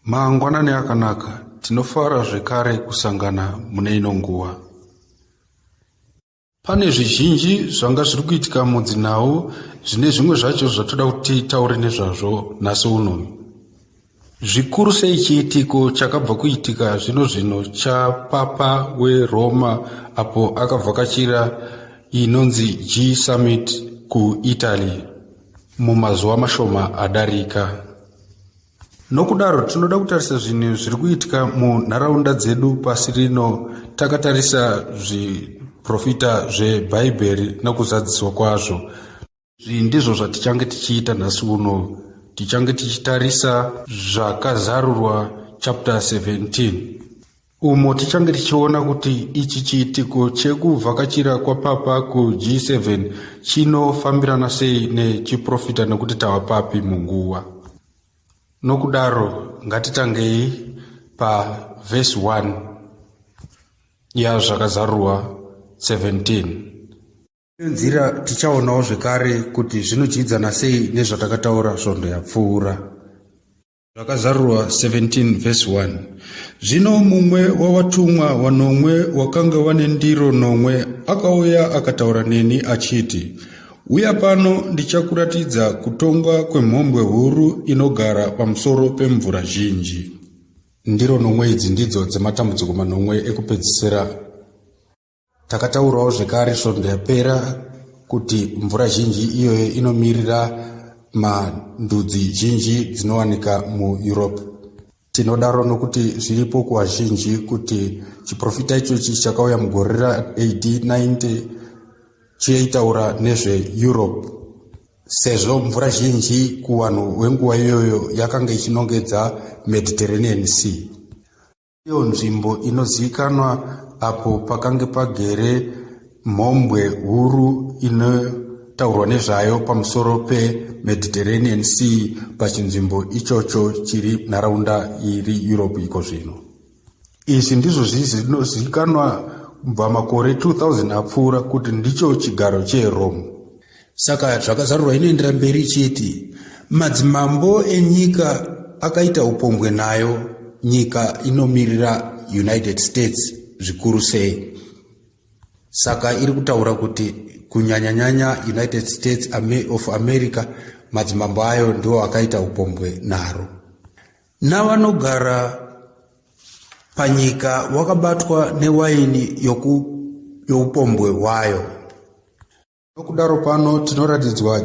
Mangwanani akanaka, tinofara zvekare kusangana mune ino nguva. Pane zvizhinji zvanga zviri kuitika mudzinhau zvine zvimwe zvacho zvatoda kuti titaure nezvazvo nhasi uno. Zvikuru sei chiitiko chakabva kuitika zvino zvino chapapa weRoma apo akavhakachira inonzi G Summit kuItaly mumazuva mashoma adarika. Nokudaro tinoda kutarisa zvinhu zviri kuitika munharaunda dzedu pasi rino takatarisa zviprofita zvebhaibheri nokuzadziswa kwazvo. Izvi ndizvo zvatichange tichiita nhasi uno. Tichange tichitarisa zvakazarurwa chapter 17 umo tichange tichiona kuti ichi chiitiko chekuvhakachira kwapapa kuG7 chinofambirana sei nechiprofita nekuti tava papi munguva. Nokudaro ngatitangei pavhesi 1 yaZvakazarurwa 17. Nenzira tichaonawo zvekare kuti zvinodyidzana sei nezvatakataura svondo yapfuura. Zvakazarurwa 17 vhesi 1 Zvino mumwe wawatumwa wanomwe wakanga wane ndiro nomwe akauya akataura neni achiti, Uya pano ndichakuratidza kutongwa kwemhombwe huru inogara pamusoro pemvura zhinji. Ndiro nomwe idzi ndidzo dzematambudziko manomwe ekupedzisira. Takataurawo zvekare svondo yapera kuti mvura zhinji iyoyo inomirira mandudzi zhinji dzinowanika muEurope. Tinodaro nokuti zviripo kuvazhinji kuti chiprofita ichochi chakauya mugore raAD 90 chiitaura nezveEurope sezvo mvura zhinji kuvanhu venguva iyoyo yakanga ichinongedza Mediterranean Sea. Iyo nzvimbo inozivikanwa apo pakange pagere mhombwe huru inotaurwa nezvayo pamusoro peMediterranean Sea pachinzvimbo ichocho chiri nharaunda iri Europe iko zvino. Izvi ndizvo zvinozivikanwa kubva makore 2000 apfuura kuti ndicho chigaro cheRome. Saka zvakazarurwa inoendera mberi ichiti madzimambo enyika akaita upombwe nayo nyika inomirira United States zvikuru sei. Saka iri kutaura kuti kunyanyanyanya United States of America madzimambo ayo ndiwo akaita upombwe naro. Navanogara panyika wakabatwa newaini youpombwe hwayo. Nokudaro pano tinoratidzwa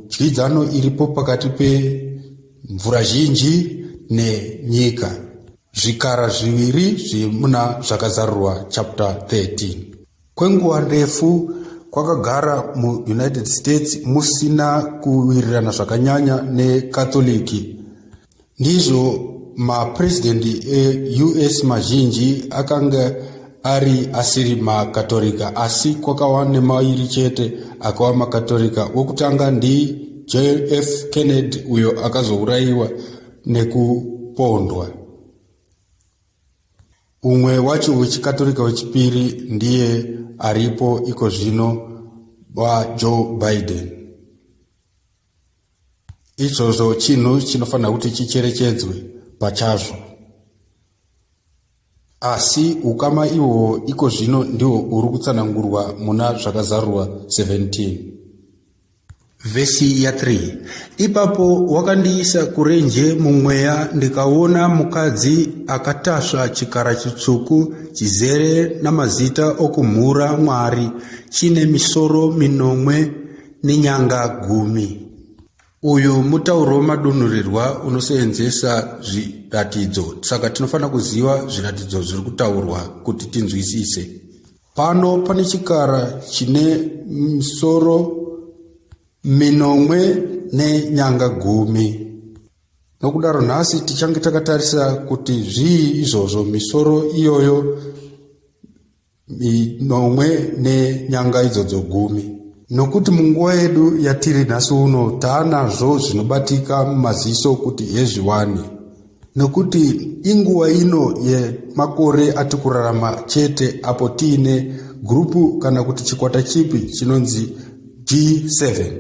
dyidzano iripo pakati pemvura zhinji nenyika, zvikara zviviri zviri muna Zvakazarurwa chapter 13. Kwenguva ndefu kwakagara muUnited States musina kuwirirana zvakanyanya neCatholic. Ndizvo mapresident eUS mazhinji akanga ari asiri makatorika asi kwakava nemairi chete akava makatorika. Wekutanga ndiJF Kennedy uyo akazourayiwa nekupondwa. Umwe wacho wechikatorika wechipiri ndiye aripo iko zvino waJoe Biden. Izvozvo chinhu chinofanira kuti chicherechedzwe pachazvo. Asi ukama ihwohwo iko zvino ndihwo huri kutsanangurwa muna Zvakazarurwa 17. Vhesi ya3 Ipapo wakandiisa kurenje mumweya, ndikaona mukadzi akatasva chikara chitsvuku chizere namazita okumhura Mwari, chine misoro minomwe nenyanga gumi. Uyu mutauro wemadunhurirwa unoseenzesa zviratidzo saka tinofanira kuziva zviratidzo zviri kutaurwa kuti tinzwisise. Pano pane chikara chine misoro minomwe nenyanga gumi. Nokudaro nhasi tichange takatarisa kuti zvii izvozvo misoro iyoyo minomwe nenyanga idzodzo gumi nokuti munguva yedu yatiri nhasi uno taanazvo zvinobatika mumaziso kuti hezviwani nokuti inguva ino yemakore ati kurarama chete apo tiine gurupu kana kuti chikwata chipi chinonzi G7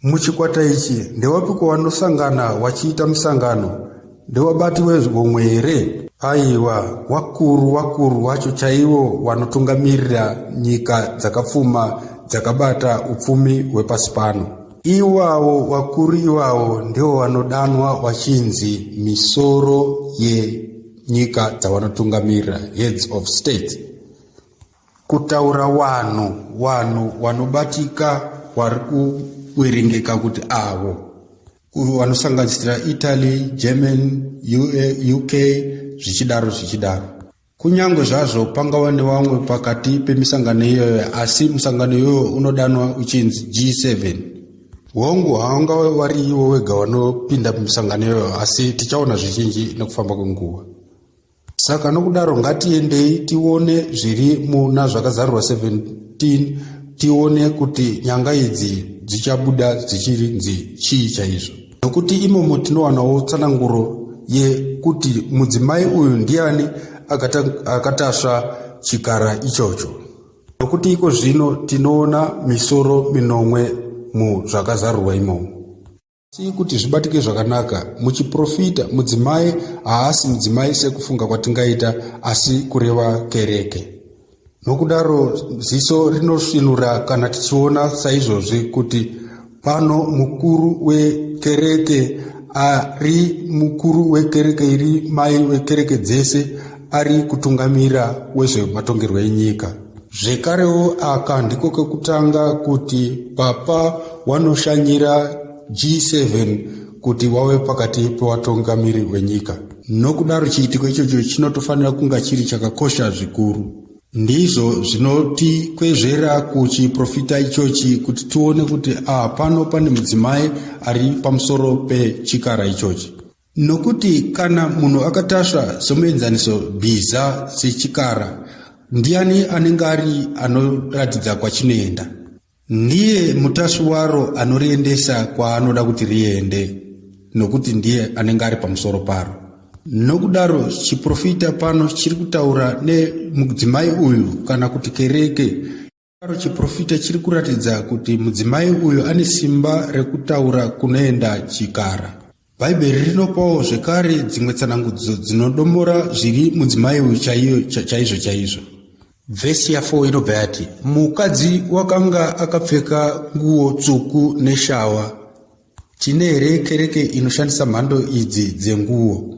muchikwata ichi ndewapi kwawanosangana wachiita musangano. Ndewabati wehomwe here? Aiwa, wakuru wakuru wacho chaiwo wanotungamirira nyika dzakapfuma dzakabata upfumi hwepasi pano. Iwawo wakuru iwawo ndiwo wanodanwa wachinzi misoro yenyika dzawanotungamirira, heads of state. Kutaura wanhu, wanhu wanobatika wari kuverengeka kuti avo vanosanganisira Italy, German, UK zvichidaro zvichidaro. Kunyange zvazvo pangava nevamwe pakati pemisangano iyoyo, asi musangano iyoyo unodanwa uchinzi G7. Hongu, haungave vari ivo vega vanopinda mumisangano iyoyo, asi tichaona zvizhinji nekufamba kwenguva. Saka nokudaro ngatiendei tione zviri muna Zvakazarurwa 17 tione kuti nyanga idzi dzichabuda dzichirinzi chii chaizvo. Nokuti imomo tinowanawo tsananguro yekuti mudzimai uyu ndiani akatasva chikara ichocho. Nokuti iko zvino tinoona misoro minomwe muzvakazarurwa imomo. Asi kuti zvibatike zvakanaka, muchiprofita mudzimai haasi mudzimai sekufunga kwatingaita, asi kureva kereke. Nokudaro ziso rinosvinura kana tichiona saizvozvi kuti pano mukuru wekereke ari mukuru wekereke iri mai wekereke dzese ari kutungamira wezvematongerwo enyika. Zvekarewo aka ndiko kekutanga kuti papa wanoshanyira G7 kuti wave pakati pewatongamiri wenyika. Nokudaro chiitiko ichocho chinotofanira kunga chiri chakakosha zvikuru. Ndizvo zvinotikwezvera kuchiprofita ichochi kuti tione kuti ah, pano pane mudzimai ari pamusoro pechikara ichochi. Nokuti kana munhu akatasva somuenzaniso bhiza sechikara, ndiani anenge ari anoratidza kwachinoenda? Ndiye mutasvi waro anoriendesa kwaanoda kuti riende, nokuti ndiye anenge ari pamusoro paro. Nokudaro chiprofita pano chiri kutaura nemudzimai uyu kana kuti kereke. Kudaro chiprofita chiri kuratidza kuti mudzimai uyu ane simba rekutaura kunoenda chikara. Bhaibheri rinopawo zvekare dzimwe tsanangudzo dzinodomora zviri mudzimai uyu chaiyo chaizvo chaizvo. Vhesi ya4 inobva yati, Mukadzi wakanga akapfeka nguo tsvuku neshawa. Tine here kereke inoshandisa mhando idzi dzenguo?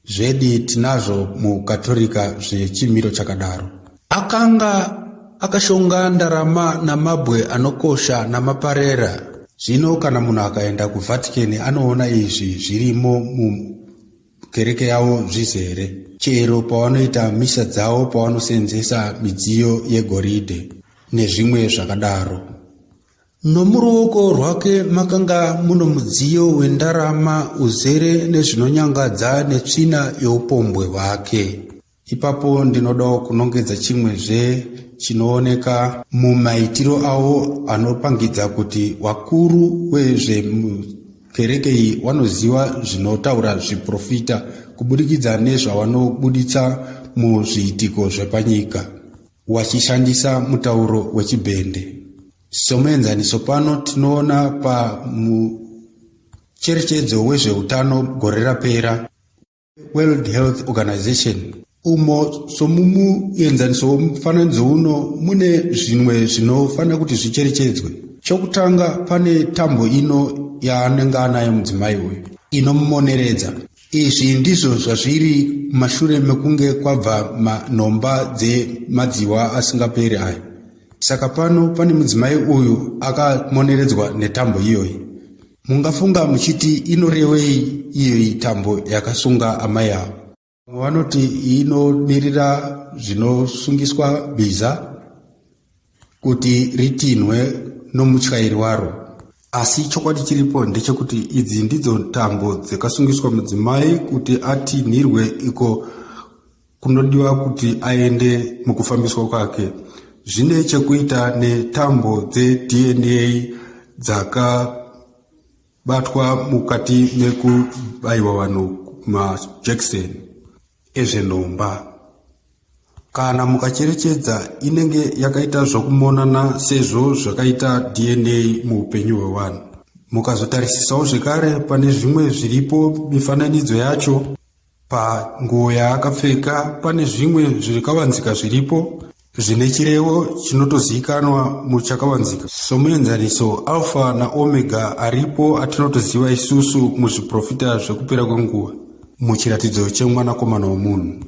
Zvedi tinazvo muKatorika zvechimiro chakadaro. Akanga akashonga ndarama namabwe anokosha namaparera. Zvino kana munhu akaenda kuVatican anoona izvi zvirimo mukereke yavo zvizere. Chero pavanoita misa dzavo pavanosenzesa midziyo yegoridhe nezvimwe zvakadaro. Nomuruoko rwake makanga muno mudziyo wendarama uzere nezvinonyangadza netsvina youpombwe hwake. Ipapo ndinodawo kunongedza chimwezve chinooneka mumaitiro avo anopangidza kuti wakuru wezvemukereke iyi wanoziva zvinotaura zviprofita kuburikidza nezvawanobuditsa muzviitiko zvepanyika wachishandisa mutauro wechibhende. Somuenzaniso pano tinoona pamucherechedzo wezveutano gore rapera World Health Organization umo somumuenzaniso womufananidzo uno mune zvimwe zvinofanira kuti zvicherechedzwe. Chokutanga pane tambo ino yaanenge anayo mudzimai uyu inomumoneredza. Izvi ndizvo zvazviri mumashure mekunge kwabva nhomba dzemadziwa asingaperi aya. Saka pano pane mudzimai uyu akamoneredzwa netambo iyoyi. Mungafunga muchiti inorevei iyoyi tambo yakasunga amai ava? Vamwe vanoti inomirira zvinosungiswa bhiza kuti ritinhwe nomutyairi waro. Asi chokwadi chiripo ndechekuti idzi ndidzo tambo dzakasungiswa mudzimai kuti atinhirwe iko kunodiwa kuti aende mukufambiswa kwake. Zvine chekuita netambo dzeDNA dzakabatwa mukati mekubaiwa vanhu majekiseni ezvenhomba. Kana mukacherechedza inenge yakaita zvokumonana sezvo zvakaita DNA muupenyu hwevanhu. Mukazotarisisawo zvekare pane zvimwe zviripo mifananidzo yacho. Panguo yaakapfeka pane zvimwe zvakavanzika zviripo zvine chirevo chinotozivikanwa muchakavanzika. Somuenzaniso, Alfa naOmega aripo atinotoziva isusu muzviprofita zvekupera kwenguva muchiratidzo chemwanakomana womunhu.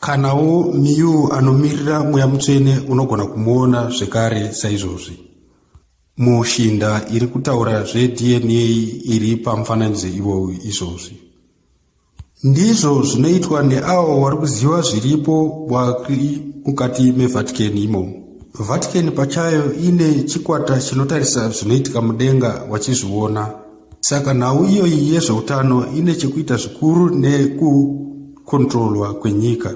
Kanawo Miyu anomirira Mweya Mutsvene unogona kumuona zvekare saizvozvi. Mushinda iri kutaura zveDNA iri pamufananidzo iwowu izvozvi. Ndizvo zvinoitwa neavo vari kuziva zviripo vari mukati meVatican imomo. Vatican pachayo ine chikwata chinotarisa zvinoitika mudenga vachizviona. Saka nhau iyoyi yezveutano ine chekuita zvikuru nekukontrolwa kwenyika.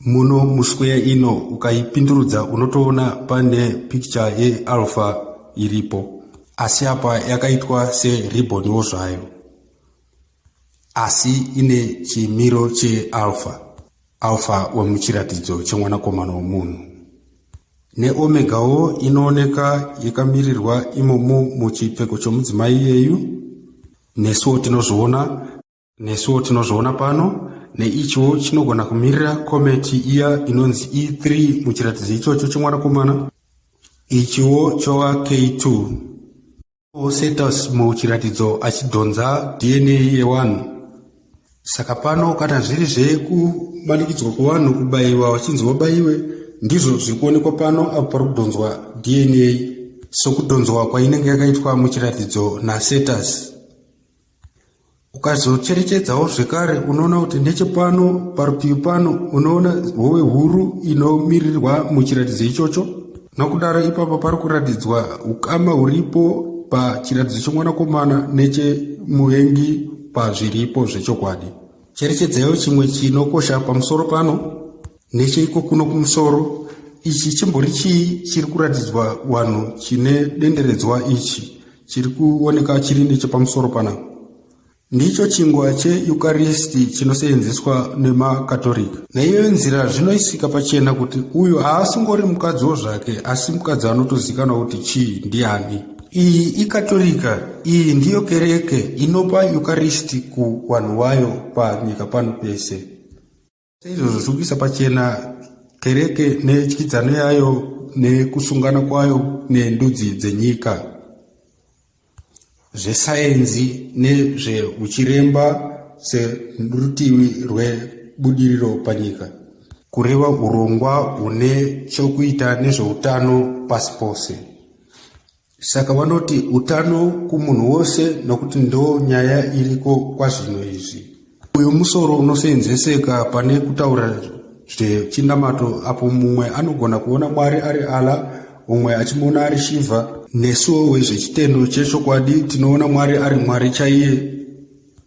Muno musquare ino ukaipindurudza unotoona pane picture yealpha iripo. Asi apa yakaitwa seribhoniwo zvayo. Asi ine chimiro chealpha. Alpha wemuchiratidzo chemwanakomana womunhu. Neomegawo inooneka yakamirirwa imomo muchipfeko chomudzimai iyeyu. Nesuwo tinozviona, nesuwo tinozviona pano. Neichiwo chinogona kumirira kometi iya inonzi E3 muchiratidzo ichocho chemwanakomana. Ichiwo chova K2. Cetus muchiratidzo achidhonza DNA yevanhu. Saka pano kana zviri zvekumanikidzwa kwevanhu kubaiwa vachinzi vabaiwe, ndizvo zviri kuonekwa pano apo pari kudhonzwa DNA sokudhonzwa kwainenge yakaitwa muchiratidzo naCetus. Ukazocherechedzawo zvekare unoona kuti nechepano parutivi pano unoona hove huru inomirirwa muchiratidzo ichocho. Nokudaro ipapa pari kuratidzwa ukama huripo pachiratidzo chomwanakomana nechemuvengi pazviripo zvechokwadi. Cherechedzaiwo chimwe chinokosha pamusoro pano necheiko kuno kumusoro. Ichi chimbori chii chiri kuratidzwa vanhu chine denderedzwa ichi chiri kuoneka chiri nechepamusoro panapa? Ndicho chingwa cheUkaristi chinoseenzeswa nemaKatorika. Neiyoyo nzira zvinoisika pachena kuti uyu haasingori mukadziwo zvake asi mukadzi anotozikanwa kuti chii ndiani. Iyi iKatorika, iyi ndiyo kereke inopa Ukaristi kuvanhu vayo panyika pano pese. Saizvozvo zviri kuisa pachena kereke nedyidzano yayo nekusungana kwayo nendudzi dzenyika. Zvesayenzi nezveuchiremba serutivi rwebudiriro panyika. Kureva hurongwa hune chokuita nezveutano pasi pose. Saka vanoti utano kumunhu wose nokuti ndo nyaya iriko kwazvino izvi. Uyu musoro unoseenzeseka pane kutaura zvechinamato apo mumwe anogona kuona Mwari ari Allah, umwe achimuona ari Shiva. Nesuwo wezvechitendo chechokwadi tinoona Mwari ari Mwari chaiye.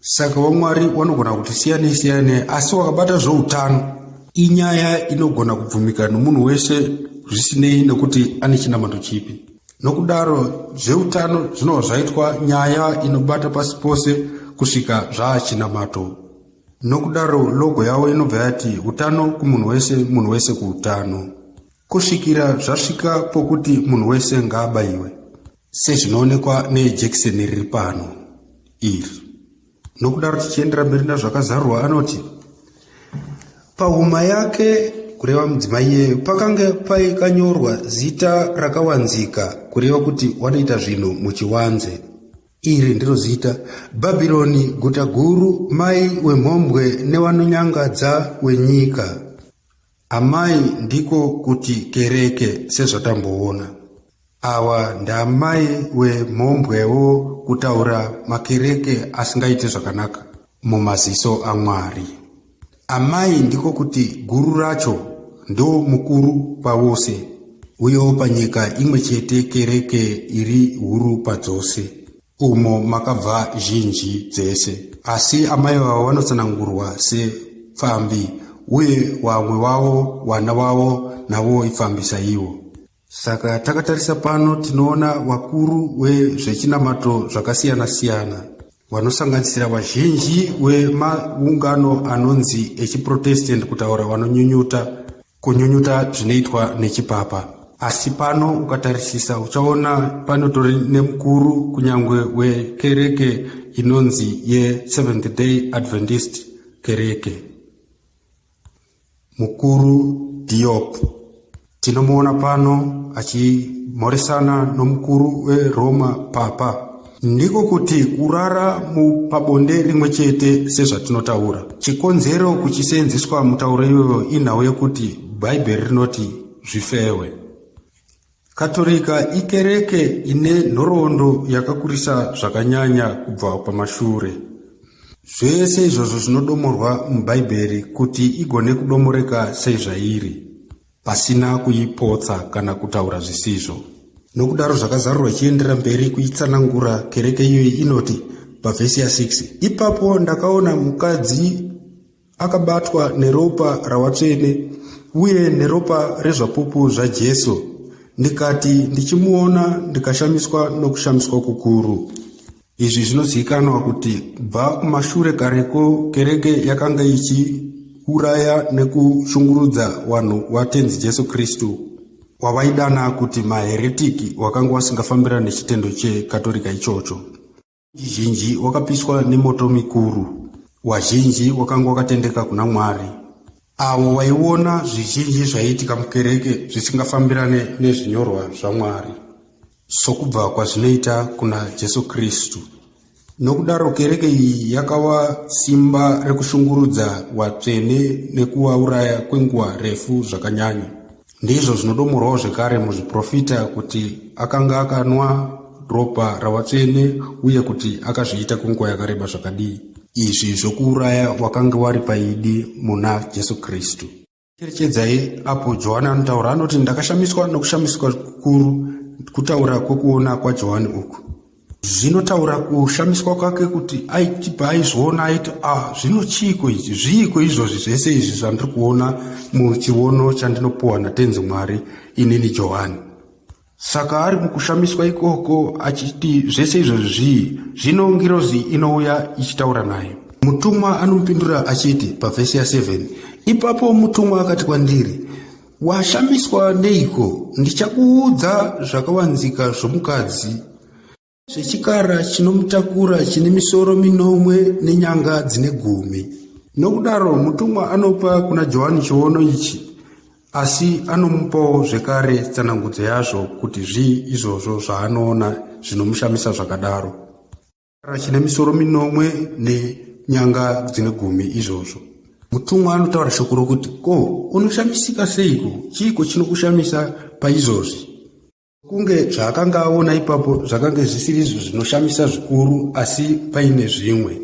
Saka vaMwari vanogona kuti siyanei siyanei asi wakabata zveutano inyaya inogona kubvumika nomunhu wese zvisinei nekuti ane chinamato chipi. Nokudaro zveutano zvinobva zvaitwa nyaya inobata pasi pose kusvika zvaachinamato. Nokudaro logo yavo inobva yati utano kumunhu wese, munhu wese kuutano. Kusvikira zvasvika pokuti munhu wese ngaabaiwe. Sezvinoonekwa nejekiseni riri pano iri. Nokudaro tichiendera mberi nazvakazarurwa anoti pahuma yake kureva mudzimai iyeyo pakange paikanyorwa zita rakawanzika kureva kuti wanoita zvinhu muchiwanze. Iri ndiro zita Bhabhironi guta guru mai wemhombwe newanonyangadza wenyika. Amai ndiko kuti kereke sezvatamboona. Awa ndaamai wemhombwewo kutaura makereke asingaite zvakanaka mumaziso aMwari. Amai ndiko kuti guru racho ndo mukuru pavose uyewo panyika imwe chete kereke iri huru padzose. Umo makabva zhinji dzese. Asi amai vavo vanotsanangurwa sepfambi uye vamwe vavo vana vavo navo ipfambi saivo. Saka takatarisa pano tinoona vakuru vezvechinamato zvakasiyana siyana vanosanganisira vazhinji vemaungano anonzi echiProtestant kutaura vanonyunyuta Kunyunyuta zvinoitwa nechipapa. Asi pano ukatarisisa uchaona panotori nemukuru kunyangwe wekereke inonzi yeSeventh Day Adventist. kereke. Mukuru Diop tinomuona pano achimhoresana nomukuru weRoma Papa. Ndiko kuti kurara pabonde rimwe chete sezvatinotaura. Chikonzero kuchiseenzeswa mutauro iyoyo inhau yekuti Bhaibheri rinoti zvifewe. Katorika ikereke ine nhoroondo yakakurisa zvakanyanya kubva pamashure. Zvese izvozvo zvinodomorwa muBhaibheri kuti igone kudomoreka sezvairi, pasina kuipotsa kana kutaura zvisizvo. Nokudaro zvakazarurwa ichienderera mberi kuitsanangura kereke iyoyi inoti pavhesi ya6, Ipapo ndakaona mukadzi akabatwa neropa rawatsvene uye neropa rezvapupu zvaJesu, ndikati ndichimuona ndikashamiswa nokushamiswa kukuru. Izvi zvinozivikanwa kuti kubva kumashure kareko kereke yakanga ichiuraya nekushungurudza vanhu waTenzi Jesu Kristu wavaidana kuti maheretiki wakanga wasingafambira nechitendo chekatorika ichocho. Zhinji wakapiswa nemoto mikuru, wazhinji wakanga wakatendeka kuna Mwari. Avo vaiona zvizhinji zvaiitika mukereke zvisingafambirane nezvinyorwa zvaMwari, sokubva kwazvinoita kuna Jesu Kristu. Nokudaro kereke iyi yakava simba rekushungurudza watsvene nekuvauraya kwenguva refu zvakanyanya. Ndizvo zvinodomorwawo zvekare muzviprofita kuti akanga akanwa ropa ravatsvene uye kuti akazviita kwenguva yakareba zvakadii. Izvi zvokuuraya wakanga wari paidi muna Jesu Kristu. Cherechedzai apo Johani anotaura anoti ndakashamiswa nokushamiswa kukuru kutaura kwekuona kwaJohani uku. Zvinotaura kushamiswa kwake kuti aiti paaizviona aiti ah zvino chiiko ichi zviiko izvozvi zvese izvi zvandiri kuona muchiono chandinopuwa naTenzi Mwari inini Johani. Saka ari mukushamiswa ikoko achiti zvese izvozvi zvii zvino ngirozi inouya ichitaura naye. Mutumwa anomupindura achiti pavhesi ya7 ipapo mutumwa akati kwandiri Washamiswa neiko? Ndichakuudza zvakavanzika zvomukadzi, zvechikara chinomutakura chine misoro minomwe nenyanga dzine gumi. Nokudaro mutumwa anopa kuna Johani chiono ichi, asi anomupawo zvekare tsanangudzo yazvo kuti zvii izvozvo zvaanoona zvinomushamisa zvakadaro. Chine misoro minomwe nenyanga dzine gumi izvozvo. Mutumwa anotaura shoko rokuti, Ko, unoshamisika seiko? Chiiko chinokushamisa paizvozvi? Kunge zvaakanga aona ipapo zvakange zvisiri izvo zvinoshamisa zvikuru, asi paine zvimwe.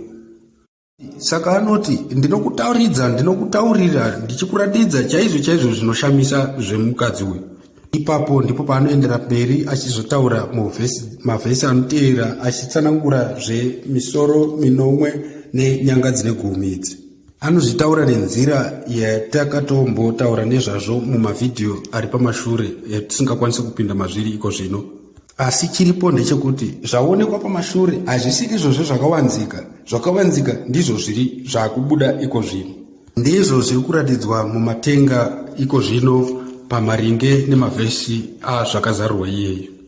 Saka anoti, Ndinokutauridza, ndinokutaurira, ndichikuratidza chaizvo chaizvo zvinoshamisa zvemukadzi uyu. Ipapo ndipo paanoendera mberi achizotaura mavhesi anoteera achitsanangura zvemisoro minomwe nenyanga dzine gumi idzi. Anozvitaura nenzira yatakatombotaura nezvazvo mumavhidhiyo ari pamashure yatisingakwanisi kupinda mazviri iko zvino. Asi chiripo ndechekuti zvaonekwa pamashure hazvisi izvozvo zvakavanzika, zvakavanzika ndizvo zviri zvakubuda iko zvino. Ndizvo zviri kuratidzwa mumatenga iko zvino pamaringe nemavhesi azvakazarurwa iyeyu.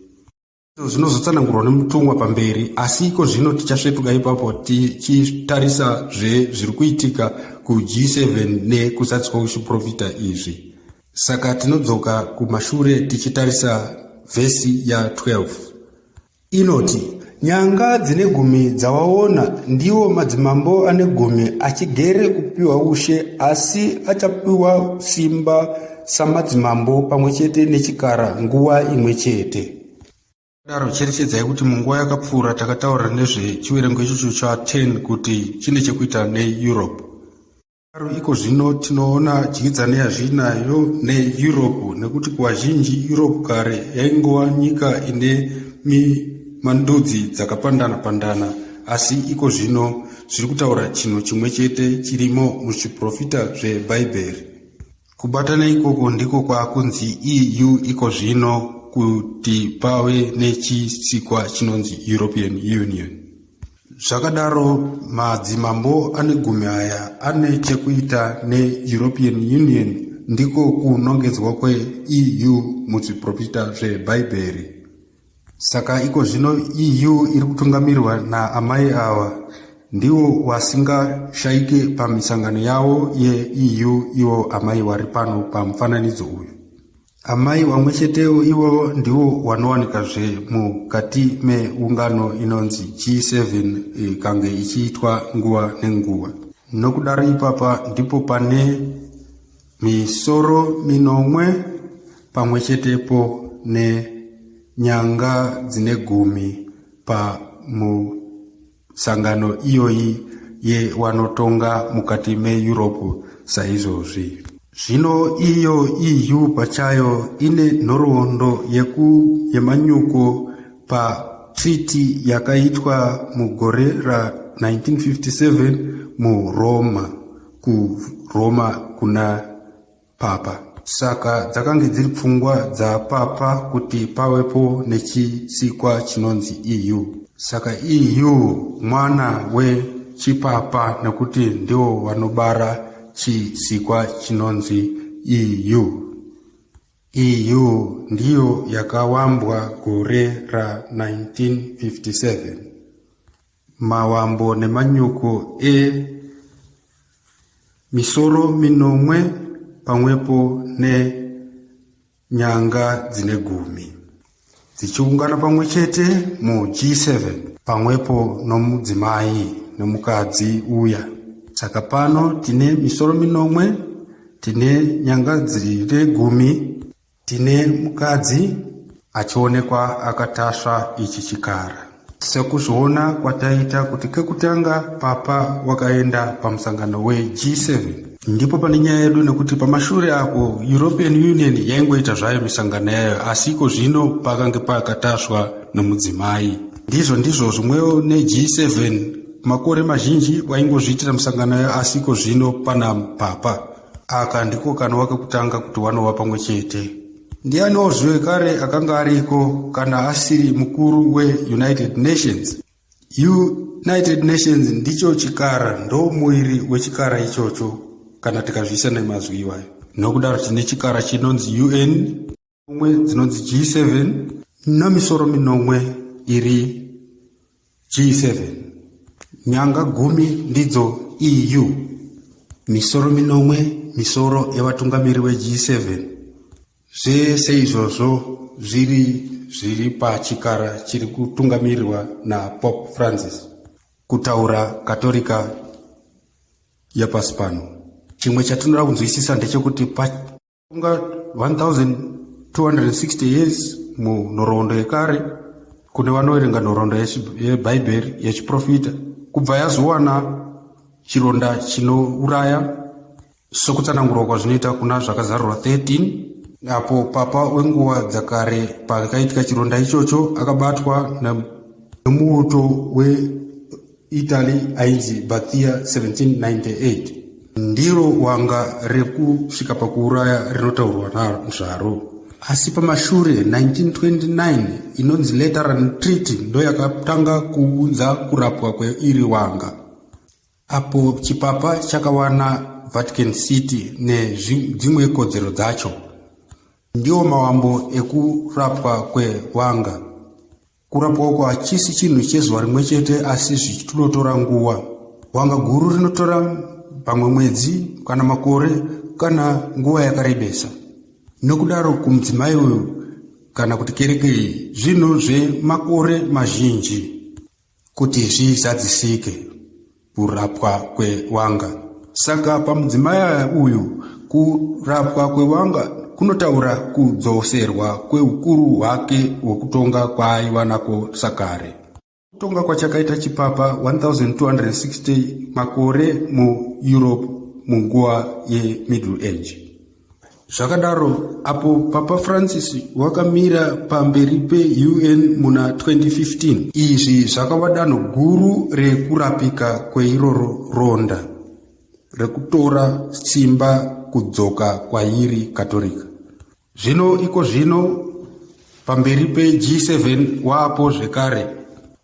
Zvinozotsanangurwa nemutumwa pamberi, asi iko zvino tichasvetuka ipapo tichitarisa zve zviri kuitika kuG7 nekuzadziswa kwechiprofita izvi. Saka tinodzoka kumashure tichitarisa vhesi ya12. Inoti, Nyanga dzine gumi dzawaona ndiwo madzimambo ane gumi achigere kupiwa ushe, asi achapiwa simba samadzimambo pamwe chete nechikara nguva imwe chete. Daro cherechedzai kuti munguva yakapfuura takataura nezvechiverengo ichocho cha10 kuti chine chekuita neEurope. Daro iko zvino tinoona dyidzano yazvinayo neEurope nekuti kuvazhinji Europe kare yaingova nyika ine mandudzi dzakapandana pandana asi iko zvino zviri kutaura chinhu chimwe chete chirimo muzviprofita zveBhaibheri. Kubatana ikoko ndiko kwakunzi EU iko zvino kuti pave nechisikwa chinonzi European Union. Zvakadaro, madzimambo ane gumi aya ane chekuita neEuropean Union ndiko kunongedzwa kweEU muzviprofita zveBhaibheri. Saka iko zvino EU iri kutungamirwa naamai ava. Ndiwo wasingashaike pamisangano yavo yeEU ivo amai wari pano pamufananidzo uyu. Amai wamwe chetewo ivovo ndivo wanowanikazve mukati meungano inonzi G7 ikange ichiitwa nguva nenguva. Nokudaro ipapa ndipo pane misoro minomwe pamwe chetepo nenyanga dzine gumi pamusangano iyoyi yewanotonga mukati meEurope saizvozvi. Zvino iyo EU pachayo ine nhoroondo yemanyuko patreaty yakaitwa mugore ra1957 muRoma, kuRoma kuna Papa. Saka dzakange dziri pfungwa dzapapa kuti pavepo nechisikwa chinonzi EU. Saka EU mwana wechipapa nekuti ndiwo vanobara chisikwa chinonzi EU. EU ndiyo yakawambwa gore ra1957. Mawambo nemanyuko e misoro minomwe pamwepo nenyanga dzine gumi dzichiungana pamwe chete muG7 pamwepo nomudzimai nomukadzi uya. Saka pano tine misoro minomwe, tine nyanga dzine gumi, Tine mukadzi achionekwa akatasva ichi chikara. Sekuzviona kwataita kuti kekutanga papa wakaenda pamusangano weG7. Ndipo pane nyaya yedu nekuti pamashure apo European Union yaingoita zvayo misangano yayo asi iko zvino pakange pakatasvwa nomudzimai. Ndizvo ndizvo zvimwewo neG7 makore mazhinji waingozviitira misangano yayo asi iko zvino pana papa. Aka ndiko kanova kekutanga kuti wanova pamwe chete. Ndianiwo zvekare akanga ariko kana asiri mukuru weUnited Nations? United Nations ndicho chikara, ndo muiri wechikara ichocho kana tikazviisa nemazwi iwayo. Nokudaro tine chikara chinonzi UN, nomwe dzinonzi G7 nemisoro minomwe iri G7. Nyanga gumi ndidzo EU. Misoro minomwe misoro yevatungamiri veG7. Zvese izvozvo zviri zviri pachikara chiri kutungamirirwa naPope Francis. Kutaura Katorika yapasi pano. Chimwe chatinoda kunzwisisa ndechekuti Kunga 1260 years munhoroondo yekare kune vanoverenga nhoroondo yebhaibheri yechiprofita kubva yazowana chironda chinouraya sokutsanangurwa kwazvinoita kuna zvakazarurwa 13 apo papa wenguva dzakare pakaitika chironda ichocho akabatwa nomuuto Italy ainzi Bathia 1798 ndiro wanga rekusvika pakuuraya rinotaurwa nazvaro. Asi pamashure 1929 inonzi Lateran Treaty ndoyakatanga kuunza kurapwa kweiri wanga apo chipapa chakawana Vatican City nedzimwe kodzero dzacho. Ndiwo mawambo ekurapwa kwewanga. Kurapwa uku hachisi chinhu chezuva rimwe chete asi zvichitotora nguva. Wanga guru rinotora pamwe mwedzi kana makore kana nguva yakarebesa. Nokudaro kumudzimai uyu kana kuti kereke iyi zvinhu zvemakore mazhinji kuti zvizadzisike. Kurapwa kwewanga. Saka pamudzimai uyu kurapwa kwewanga kunotaura kudzoserwa kweukuru hwake hwekutonga kwaaiva nako sakare. Kutonga kwachakaita chipapa 1260 makore muEurope munguva yeMiddle Age. Zvakadaro, apo Papa Francis wakamira pamberi peUN muna 2015, izvi zvakava danho guru rekurapika kweiroro ronda rekutora simba kudzoka kwairi Katorika. Zvino iko zvino pamberi peG7 waapo zvekare.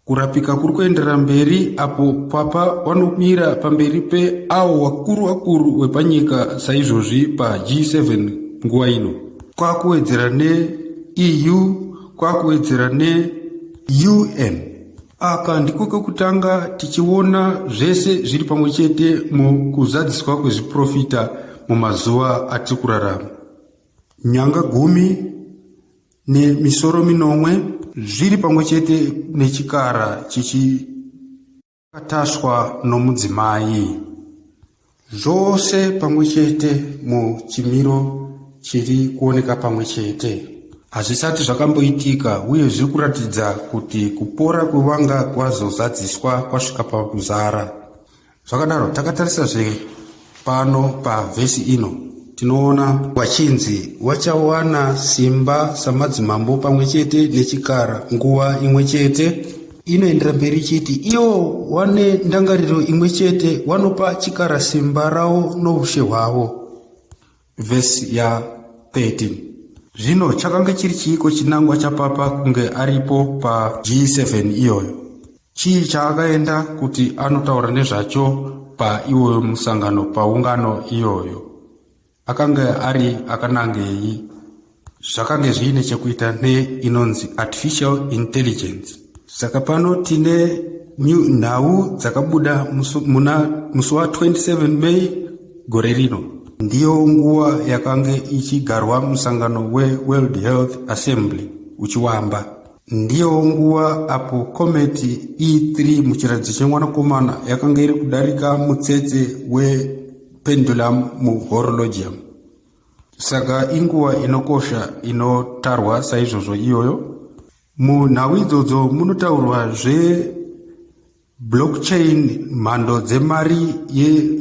Kurapika kuri kuenderera mberi apo papa vanomira pamberi peawo vakuru vakuru vepanyika saizvozvi paG7 nguva ino. Kwakuwedzera neEU, kwakuwedzera neUN. Aka ndiko kekutanga tichiona zvese zviri pamwe chete mukuzadziswa kwezviprofita mumazuva atiri kurarama. Nyanga gumi nemisoro minomwe zviri pamwe chete nechikara chichi Akatasvwa nomudzimai. Zvose pamwe chete muchimiro chiri kuoneka pamwe chete. Hazvisati zvakamboitika uye zviri kuratidza kuti kupora kwevanga kwazozadziswa kwasvika pakuzara. Zvakadaro, takatarisazve pano pavhesi ino tinoona wachinzi wachawana simba samadzimambo pamwe chete nechikara nguva imwe chete inoendera mberi ichiti iwo wane ndangariro imwe chete wanopa chikara simba rawo noushe hwavo vhesi ya 13 zvino chakange chiri chiiko chinangwa chapapa kunge aripo pa g7 iyoyo Chii chaakaenda kuti anotaura nezvacho paiwoyo musangano paungano iyoyo? Akanga ari akanangei? Zvakange zviine chekuita neinonzi artificial intelligence. Saka pano tine nhau dzakabuda muna musi wa 27 May gore rino. Ndiyo nguva yakange ichigarwa musangano weWorld Health Assembly uchiwamba. Ndiyo nguva apo kometi E3 muchiratidzo chemwanakomana yakanga iri kudarika mutsetse wependulum muhorologium. Saka inguva inokosha inotarwa saizvozvo iyoyo. Munhau idzodzo munotaurwa zve Blockchain mhando dzemari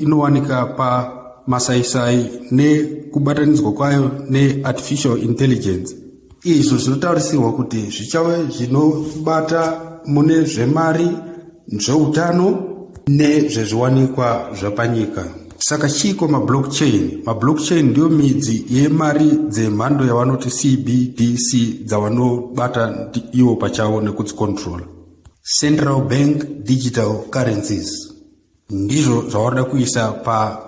inowanika pamasaisai nekubatanidzwa kwayo neartificial intelligence. Izvo zvinotarisirwa kuti zvichave zvinobata mune zvemari, zveutano nezvezviwanikwa zvepanyika. Saka chiiko mablockchain? Mablockchain ndiyo midzi yemari dzemhando yavanoti CBDC dzavanobata ivo pachavo nekudzicontrola. Central Bank Digital Currencies ndizvo zvavarikuda kuisa pa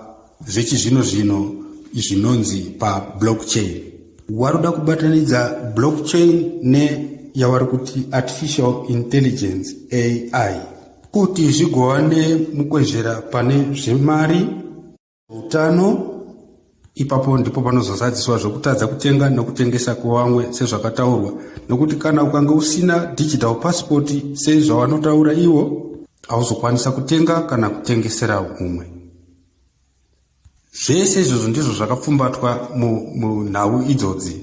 zvechizvino zvino zvinonzi pablockchain. Varikuda kubatanidza blockchain neyavari kuti artificial intelligence AI kuti zvigova nemukwezvera pane zvemari Utano ipapo ndipo panozozadziswa zvokutadza kutenga nokutengesa kwevamwe sezvakataurwa nokuti kana ukange usina digital passport sezvavanotaura ivo hauzokwanisa kutenga kana kutengesera umwe zvese izvozvo ndizvo zvakapfumbatwa munhau idzodzi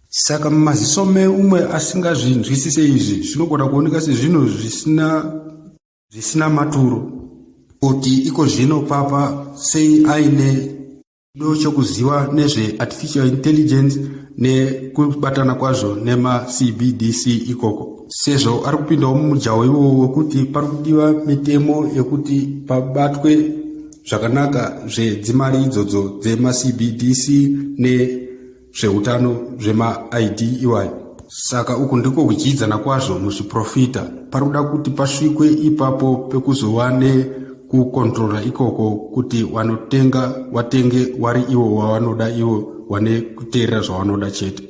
saka mumaziso meumwe asingazvinzwisise izvi zvinogona kuoneka sezvinhu zvisina zvisina maturo kuti iko zvino papa sei aine chido chokuziva nezveartificial intelligence nekubatana kwazvo nemacbdc ikoko sezvo ari kupindawo mumujaho iwowo wekuti pari kudiwa mitemo yekuti pabatwe zvakanaka zvedzimari idzodzo dzemacbdc ne zveutano zvemaID iwayo. Saka uku ndiko kudyidzana kwazvo muzviprofita. Pari kuda kuti pasvikwe ipapo pekuzova nekukontrora ikoko kuti wanotenga watenge wari iwo wawanoda iwo wane kuteerera zvawanoda chete.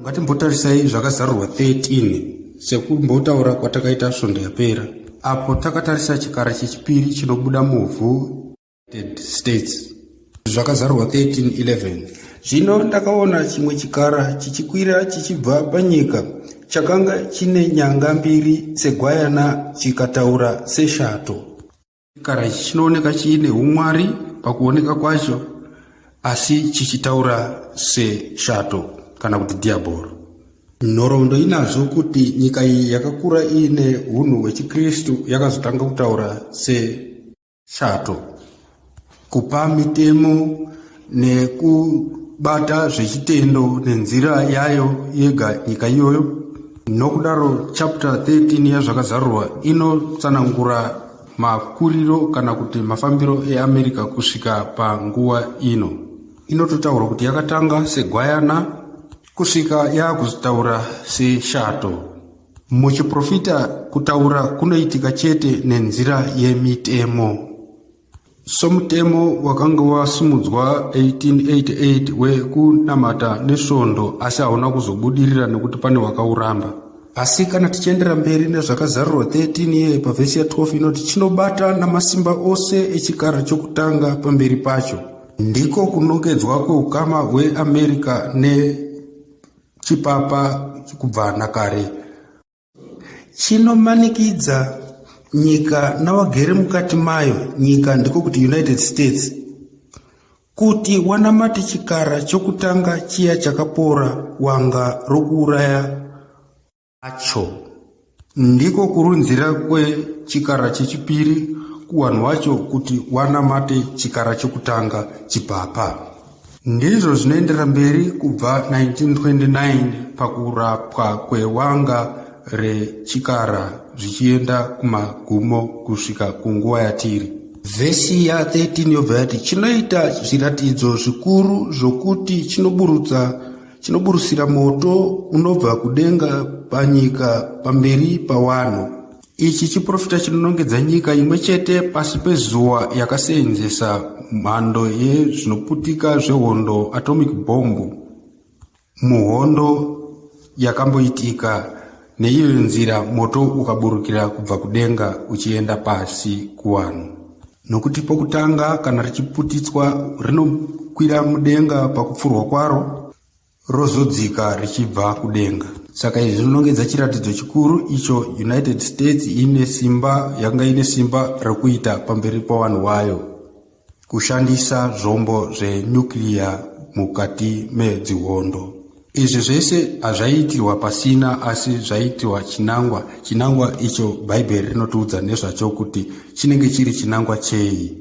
Ngatimbotarisai zvakazarurwa 13 sekumbotaura kwatakaita svondo yapera apo takatarisa chikara chechipiri chinobuda muvhu United States. Zvakazarurwa 13:11. Zvino ndakaona chimwe chikara chichikwira chichibva panyika, chakanga chine nyanga mbiri segwayana chikataura seshato. Chikara ichi chinooneka chiine umwari pakuoneka kwacho, asi chichitaura seshato kana kuti dhiabhoro. Nhoroondo inazvo kuti nyika iyi yakakura iine hunhu hwechiKristu yakazotanga kutaura se Shato, kupa mitemo nekubata zvechitendo nenzira yayo yega nyika iyoyo. Nokudaro, chapter 13 yaZvakazarurwa inotsanangura makuriro kana kuti mafambiro eAmerica kusvika panguva ino. Inototaura kuti yakatanga segwayana kusvika yakuzotaura seshato. Muchiprofita kutaura kunoitika chete nenzira yemitemo. Somutemo wakanga wasimudzwa 1888 wekunamata neSvondo asi hauna kuzobudirira nekuti pane wakauramba. Asi kana tichiendera mberi nezvakazarurwa 13 iye pavhesi ya 12 inoti chinobata namasimba ose echikara chokutanga pamberi pacho. Ndiko kunongedzwa kweukama hweAmerica nechipapa kubva nakare. Chinomanikidza nyika navagere mukati mayo, nyika ndiko kuti United States, kuti wanamate chikara chokutanga chiya chakapora wanga rokuuraya acho. Ndiko kurunzira kwechikara chechipiri kuwanhu wacho kuti wanamate chikara chokutanga chipapa. Ndizvo zvinoendera mberi kubva 1929 pakurapwa kwewanga rechikara zvichienda kumagumo kusvika kunguva yatiri. Vhesi ya 13 yobva yati chinoita zviratidzo zvikuru zvokuti chinoburutsa chinoburusira moto unobva kudenga panyika pamberi pawanhu. Ichi chiprofita chinonongedza nyika imwe chete pasi pezuva yakaseenzesa mhando yezvinoputika zvehondo atomic bomb muhondo yakamboitika neiyoyo nzira moto ukaburukira kubva kudenga uchienda pasi kuvanhu. Nokuti pokutanga kana richiputitswa rinokwira mudenga pakupfurwa kwaro rozodzika richibva kudenga. Saka izvi zvinonongedza chiratidzo chikuru icho United States ine simba yanga ine simba rekuita pamberi pavanhu vayo kushandisa zvombo zvenyukliya mukati medzihondo. Izvi zvese hazvaiitirwa pasina asi zvaiitirwa chinangwa, chinangwa icho Bhaibheri rinotiudza nezvacho kuti chinenge chiri chinangwa chei.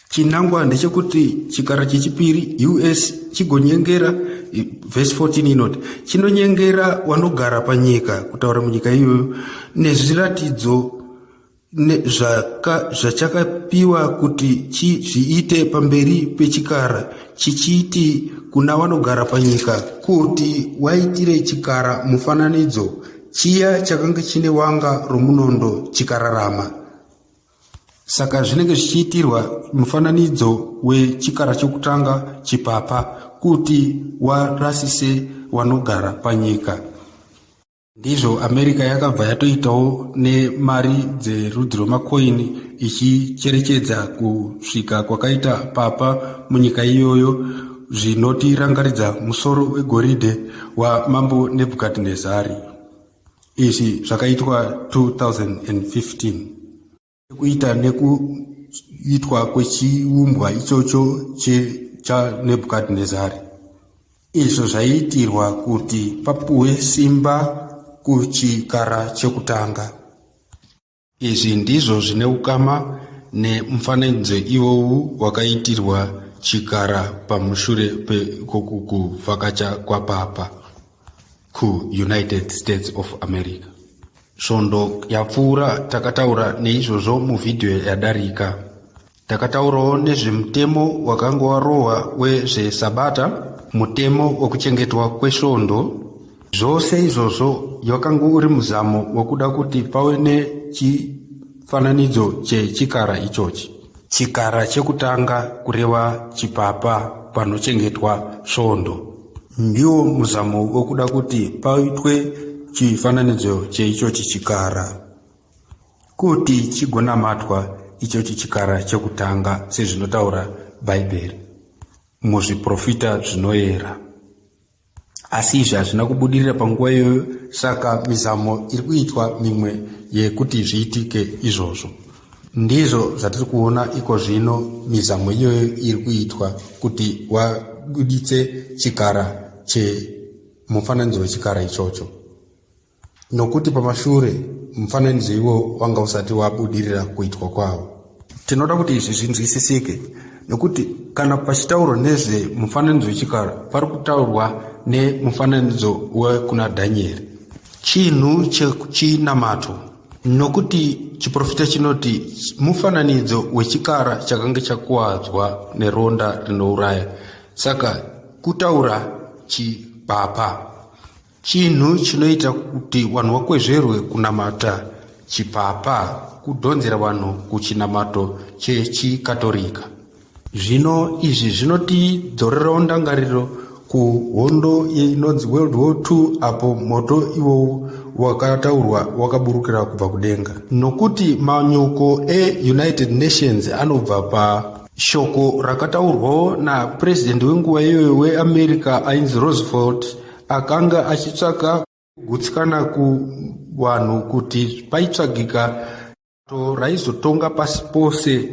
Chinangwa ndechekuti chikara chechipiri US chigonyengera vhesi 14 inoti chinonyengera wanogara panyika kutaura munyika iyoyo nezviratidzo zvachakapiwa kuti zviite pamberi pechikara chichiti kuna vanogara panyika kuti waitire chikara mufananidzo chiya chakanga chine wanga romunondo chikararama. Saka zvinenge zvichiitirwa mufananidzo wechikara chokutanga chipapa kuti warasise vanogara panyika. Ndizvo America yakabva yatoitawo nemari dzerudzi rwemakoini ichicherechedza kusvika kwakaita papa munyika iyoyo zvinotirangaridza musoro wegoridhe wamambo Nebhukadhinezari. Izvi zvakaitwa 2015. Chekuita nekuitwa kwechiumbwa ichocho chaNebhukadhinezari, izvo zvaiitirwa kuti papuwe simba kuchikara chekutanga. Izvi ndizvo zvine ukama nemufananidzo iwowu wakaitirwa chikara pamushure peikoku kuvhakacha kwapapa kuUnited States of America. Svondo yapfuura takataura neizvozvo muvhidhiyo yadarika. Takataurawo nezvemutemo wakanga warohwa wezvesabata, mutemo wekuchengetwa kwesvondo. Zvose izvozvo wakanga uri muzamo wekuda kuti pave nechifananidzo chechikara ichochi. Chikara chekutanga kureva chipapa panochengetwa svondo. Ndiwo muzamo wekuda kuti paitwe chifananidzo cheichochi chikara kuti chigonamatwa ichochi chikara chekutanga sezvinotaura Bhaibheri muzviprofita zvinoyera. Asi izvi hazvina kubudirira panguva iyoyo, saka mizamo iri kuitwa mimwe yekuti zviitike izvozvo. Ndizvo zvatiri kuona iko zvino, mizamo iyoyo iri kuitwa kuti wabuditse chikara chemufananidzo wechikara ichocho. Nokuti pamashure mufananidzo iwo wanga usati wabudirira kuitwa kwawo. Tinoda kuti izvi zvinzwisisike nokuti kana pachitaurwa nezvemufananidzo wechikara pari kutaurwa nemufananidzo wekuna Dhanieri. Chinhu chechinamato nokuti chiprofita chinoti mufananidzo wechikara chakange chakuwadzwa neronda rinouraya. Saka kutaura chipapa. Chinhu chinoita kuti vanhu vakwezverwe kunamata chipapa kudhonzera vanhu kuchinamato chechiKatorika. Zvino izvi zvinotidzorerawo ndangariro kuhondo inonzi World War II apo moto iwowu wakataurwa wakaburukira kubva kudenga. Nokuti manyuko eUnited Nations anobva pashoko rakataurwawo napurezidendi wenguva iyoyo weAmerica ainzi Roosevelt, akanga achitsvaka kugutsikana kuvanhu kuti paitsvagika bato raizotonga pasi pose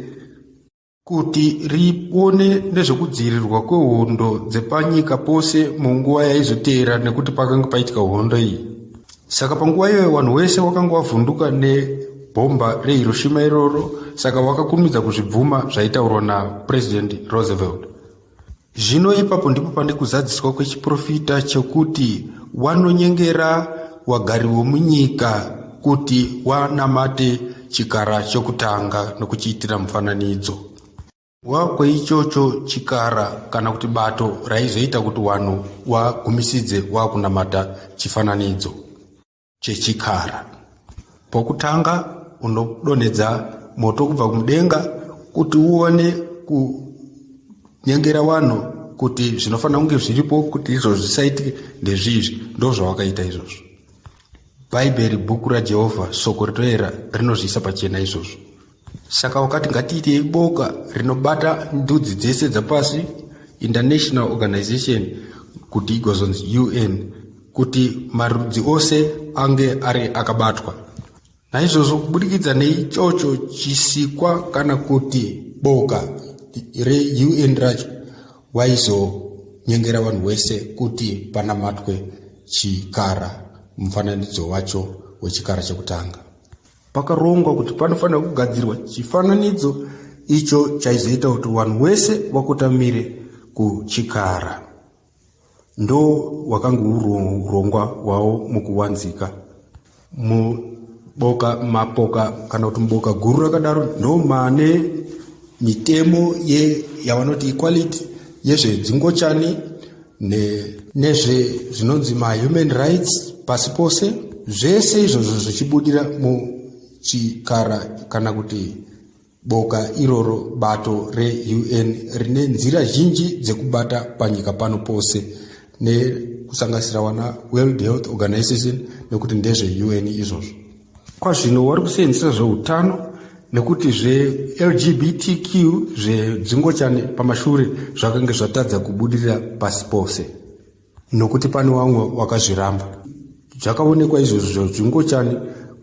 kuti rione nezvekudzivirirwa kwehondo dzepanyika pose munguva yaizoteera nekuti pakanga paitika hondo iyi. Saka panguva iyoyo vanhu wese wakanga wavhunduka nebhomba reHiroshima iroro, saka vakakurumidza kuzvibvuma zvaitaurwa naPresident Roosevelt. Zvino ipapo ndipo pane kuzadziswa kwechiprofita chekuti wanonyengera wagari wemunyika kuti wanamate chikara chokutanga nokuchiitira mufananidzo. Wakweichocho chikara kana kuti bato raizoita kuti wanhu wagumisidze wakunamata chifananidzo chechikara. Pokutanga unodonhedza moto kubva mudenga kuti uone kunyengera vanhu kuti zvinofanira kunge zviripo kuti izvozvo zvisaitike ndezvizvi. Ndozvawakaita izvozvo. Bhaibheri, bhuku raJehovha, soko rinoera, rinozviisa pachena izvozvo. Saka wakati ngatiitei boka rinobata ndudzi dzese dzapasi, International Organization, kuti igozonzi UN, kuti marudzi ose ange ari akabatwa. Naizvozvo kubudikidza neichocho chisikwa kana kuti boka reUN racho, waizonyengera vanhu wese kuti panamatwe chikara, mufananidzo wacho wechikara chekutanga. Pakarongwa kuti panofanira kugadzirwa chifananidzo icho chaizoita kuti vanhu wese vakotamire kuchikara. Ndo wakanga urongwa hwawo mukuwanzika. Muboka mapoka kana kuti muboka guru rakadaro ndo mane mitemo yavanoti equality yezvedzingochani nezve zvinonzi mahuman rights pasi pose, zvese izvozvo zvichibudira muchikara kana kuti boka iroro, bato reUN rine nzira zhinji dzekubata panyika pano pose, nekusanganisira wana World Health Organization, nekuti ndezveUN izvozvo. Kwazvino wari kuseenzesa zveutano nekuti zveLGBTQ zvedzingochani pamashure zvakange zvatadza kubudirira pasi pose nokuti pane vamwe wakazviramba. Zvakaonekwa izvozvo zvedzingochani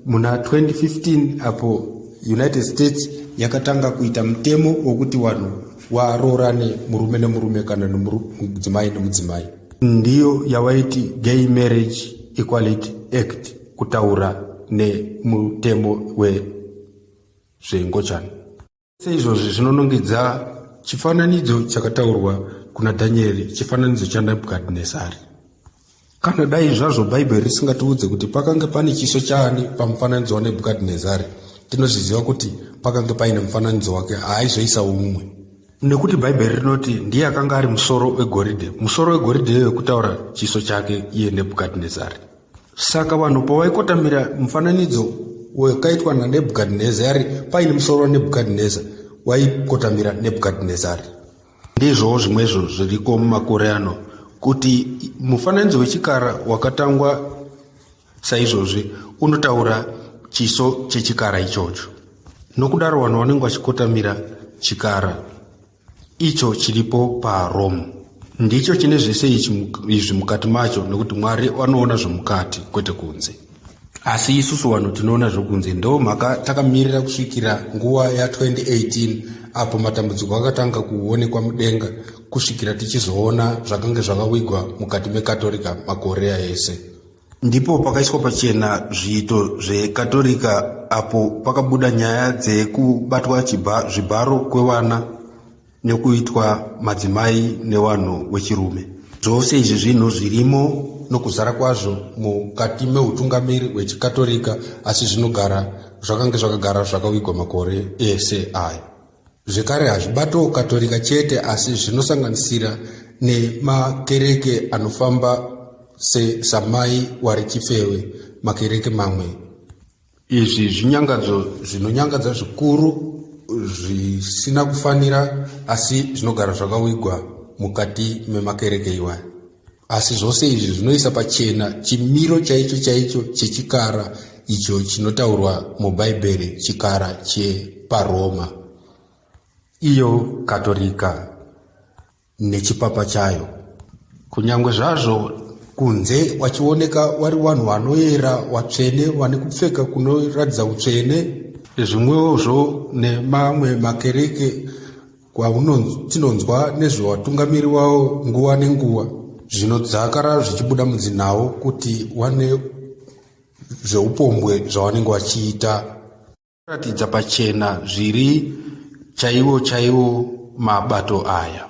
muna 2015 apo United States yakatanga kuita mutemo wokuti vanhu waroorane murume nemurume kana mudzimai nemudzimai. Ndiyo yawaiti Gay Marriage Equality Act, kutaura nemutemo wezvengochani. Seizvozvi zvinonongedza chifananidzo chakataurwa kuna Dhanieri, chifananidzo chaNebhukadhinezari. Kana dai zvazvo Bhaibheri risingatiudze kuti pakanga pane chiso chaani pamufananidzo waNebhukadhinezari, tinozviziva kuti pakanga paine mufananidzo wake, haaizoisa umwe. Nekuti Bhaibheri rinoti ndiye akanga ari musoro wegoridhe, musoro wegoridhe iyoyo kutaura chiso chake iye Nebhukadhinezari. Saka vanhu pavaikotamira mufananidzo wakaitwa naNebhukadhinezari paine musoro waNebhukadhineza, waikotamira Nebhukadhinezari. Ndizvowo zvimwezvo zviriko mumakore ano, kuti mufananidzo wechikara wakatangwa saizvozvi unotaura chiso chechikara ichocho. Nokudaro vanhu vanenge vachikotamira chikara icho chiripo paRome. Ndicho chine zvese izvi mukati macho, nekuti Mwari vanoona zvemukati kwete kunze. Asi isusu vanhu tinoona zvokunze. Ndo mhaka takamirira kusvikira nguva ya2018 apo matambudziko akatanga kuonekwa mudenga, kusvikira tichizoona zvakange zvakawigwa mukati meKatorika makore ese. Ndipo pakaiswa pachena zviito zveKatorika apo pakabuda nyaya dzekubatwa zvibharo kwevana nekuitwa madzimai nevanhu wechirume. Zvose izvi zvinhu zvirimo nokuzara kwazvo mukati meutungamiri hwechikatorika, asi zvinogara zvakange zvakagara zvakawigwa makore ese aya. Zvekare hazvibatowo Katorika chete, asi zvinosanganisira nemakereke anofamba sesamai wari chifewe, makereke mamwe. Izvi zvinyangadzo zvinonyangadza zvikuru zvisina kufanira, asi zvinogara zvakawigwa mukati memakereke iwaya. Asi zvose izvi zvinoisa pachena chimiro chaicho chaicho chechikara icho chinotaurwa muBhaibheri, chikara chepaRoma, iyo Katorika nechipapa chayo. Kunyangwe zvazvo kunze wachioneka wari wanhu wanoyera, watsvene, wane kupfeka kunoratidza utsvene, zvimwewozvo nemamwe makereke kwatinonzwa nezvewatungamiri wawo nguva nenguva, zvinodzakara zvichibuda mudzinhau kuti wane zveupombwe zvawanenge wachiita. Kuratidza pachena zviri chaiwo chaiwo mabato aya.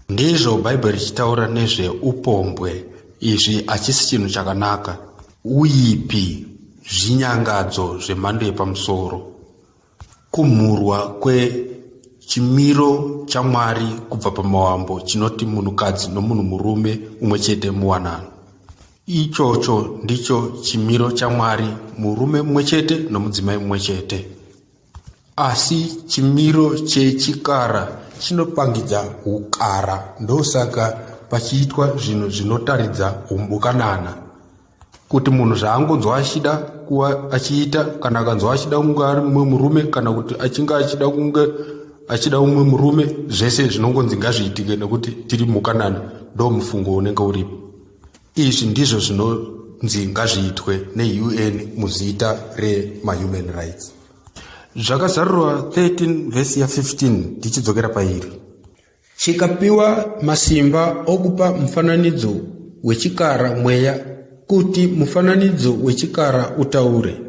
Ndizvo Bhaibheri richitaura nezveupombwe. Izvi hachisi chinhu chakanaka. Uipi zvinyangadzo zvemhando yepamusoro. Kumhurwa kwechimiro chaMwari kubva pamavambo chinoti munhukadzi nomunhu murume umwe chete muwanano. Ichocho ndicho chimiro chaMwari, murume mumwe chete nomudzimai mumwe chete. Asi chimiro chechikara chinopangidza hukara, ndosaka pachiitwa zvinhu zvinotaridza humbukanana. Kuti munhu zvaangonzwa achida kuva achiita, kana akanzwa achida kunge ari mumwe murume, kana kuti achinge achida kunge achida mumwe murume, zvese zvinongonzi ngazviitike nekuti tiri mukanana, ndomufungo unenge uripo. Izvi ndizvo zvinonzi ngazviitwe neUN muzita remahuman rights. Zvakazarurwa 13 vhesi ya 15 tichidzokera pairi. Chikapiwa masimba okupa mufananidzo wechikara mweya kuti mufananidzo wechikara utaure.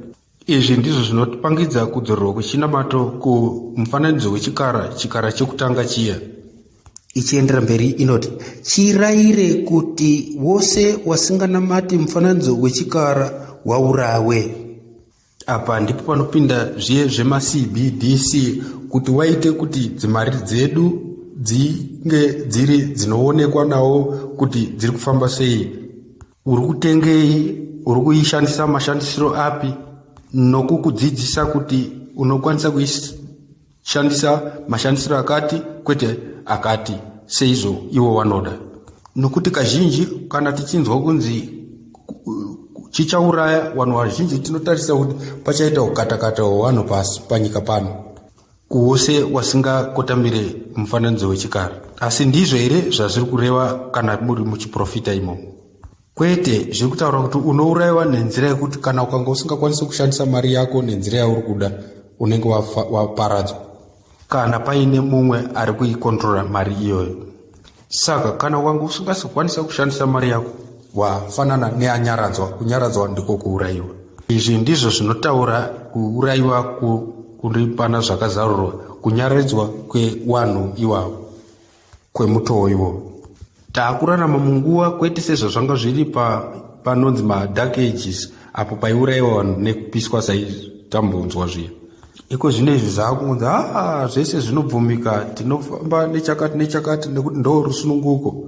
Izvi ndizvo zvinotipangidza kudzorerwa kwechinamato kumufananidzo wechikara, chikara chekutanga chiya. Ichiendera mberi inoti, Chiraire kuti wose wasinganamati mufananidzo wechikara waurawe. Apa ndipo panopinda zviye zvemaCBDC kuti waite kuti dzimari dzedu dzinge dziri dzinoonekwa nawo kuti dziri kufamba sei. Uri kutengei, uri kuishandisa mashandisiro api, nokukudzidzisa kuti unokwanisa kuishandisa mashandisiro akati kwete akati seizvo ivo vanoda. Nokuti kazhinji kana tichinzwa kunzi chichauraya vanhu vazhinji, tinotarisa kuti pachaita ukatakata hwevanhu pasi panyika pano kuwose wasingakotamire mufananidzo wechikara. Asi ndizvo here zvazviri kureva kana muri muchiprofita imomo? Kwete, zviri kutaura kuti unourayiwa nenzira yekuti kana ukanga usingakwanisi kushandisa mari yako nenzira yauri kuda, unenge waparadzwa. Kana paine mumwe ari kuikontrora mari iyoyo. Saka kana ukanga usingakwanisa kushandisa mari yako, wafanana neanyaradzwa. Kunyaradzwa ndiko kuurayiwa. Izvi ndizvo zvinotaura kuurayiwa kuri pana zvakazarurwa, kunyaradzwa kwewanhu iwavo kwemutoo iwowo. Taakurarama munguva kwete sezvazvanga zviri panonzi madark ages apo paiurayiwa vanhu nekupiswa saitambonzwa zviya. Iko zvino izvi zvaakungonzi haa zvese zvinobvumika, tinofamba nechakati nechakati nekuti ndo rusununguko.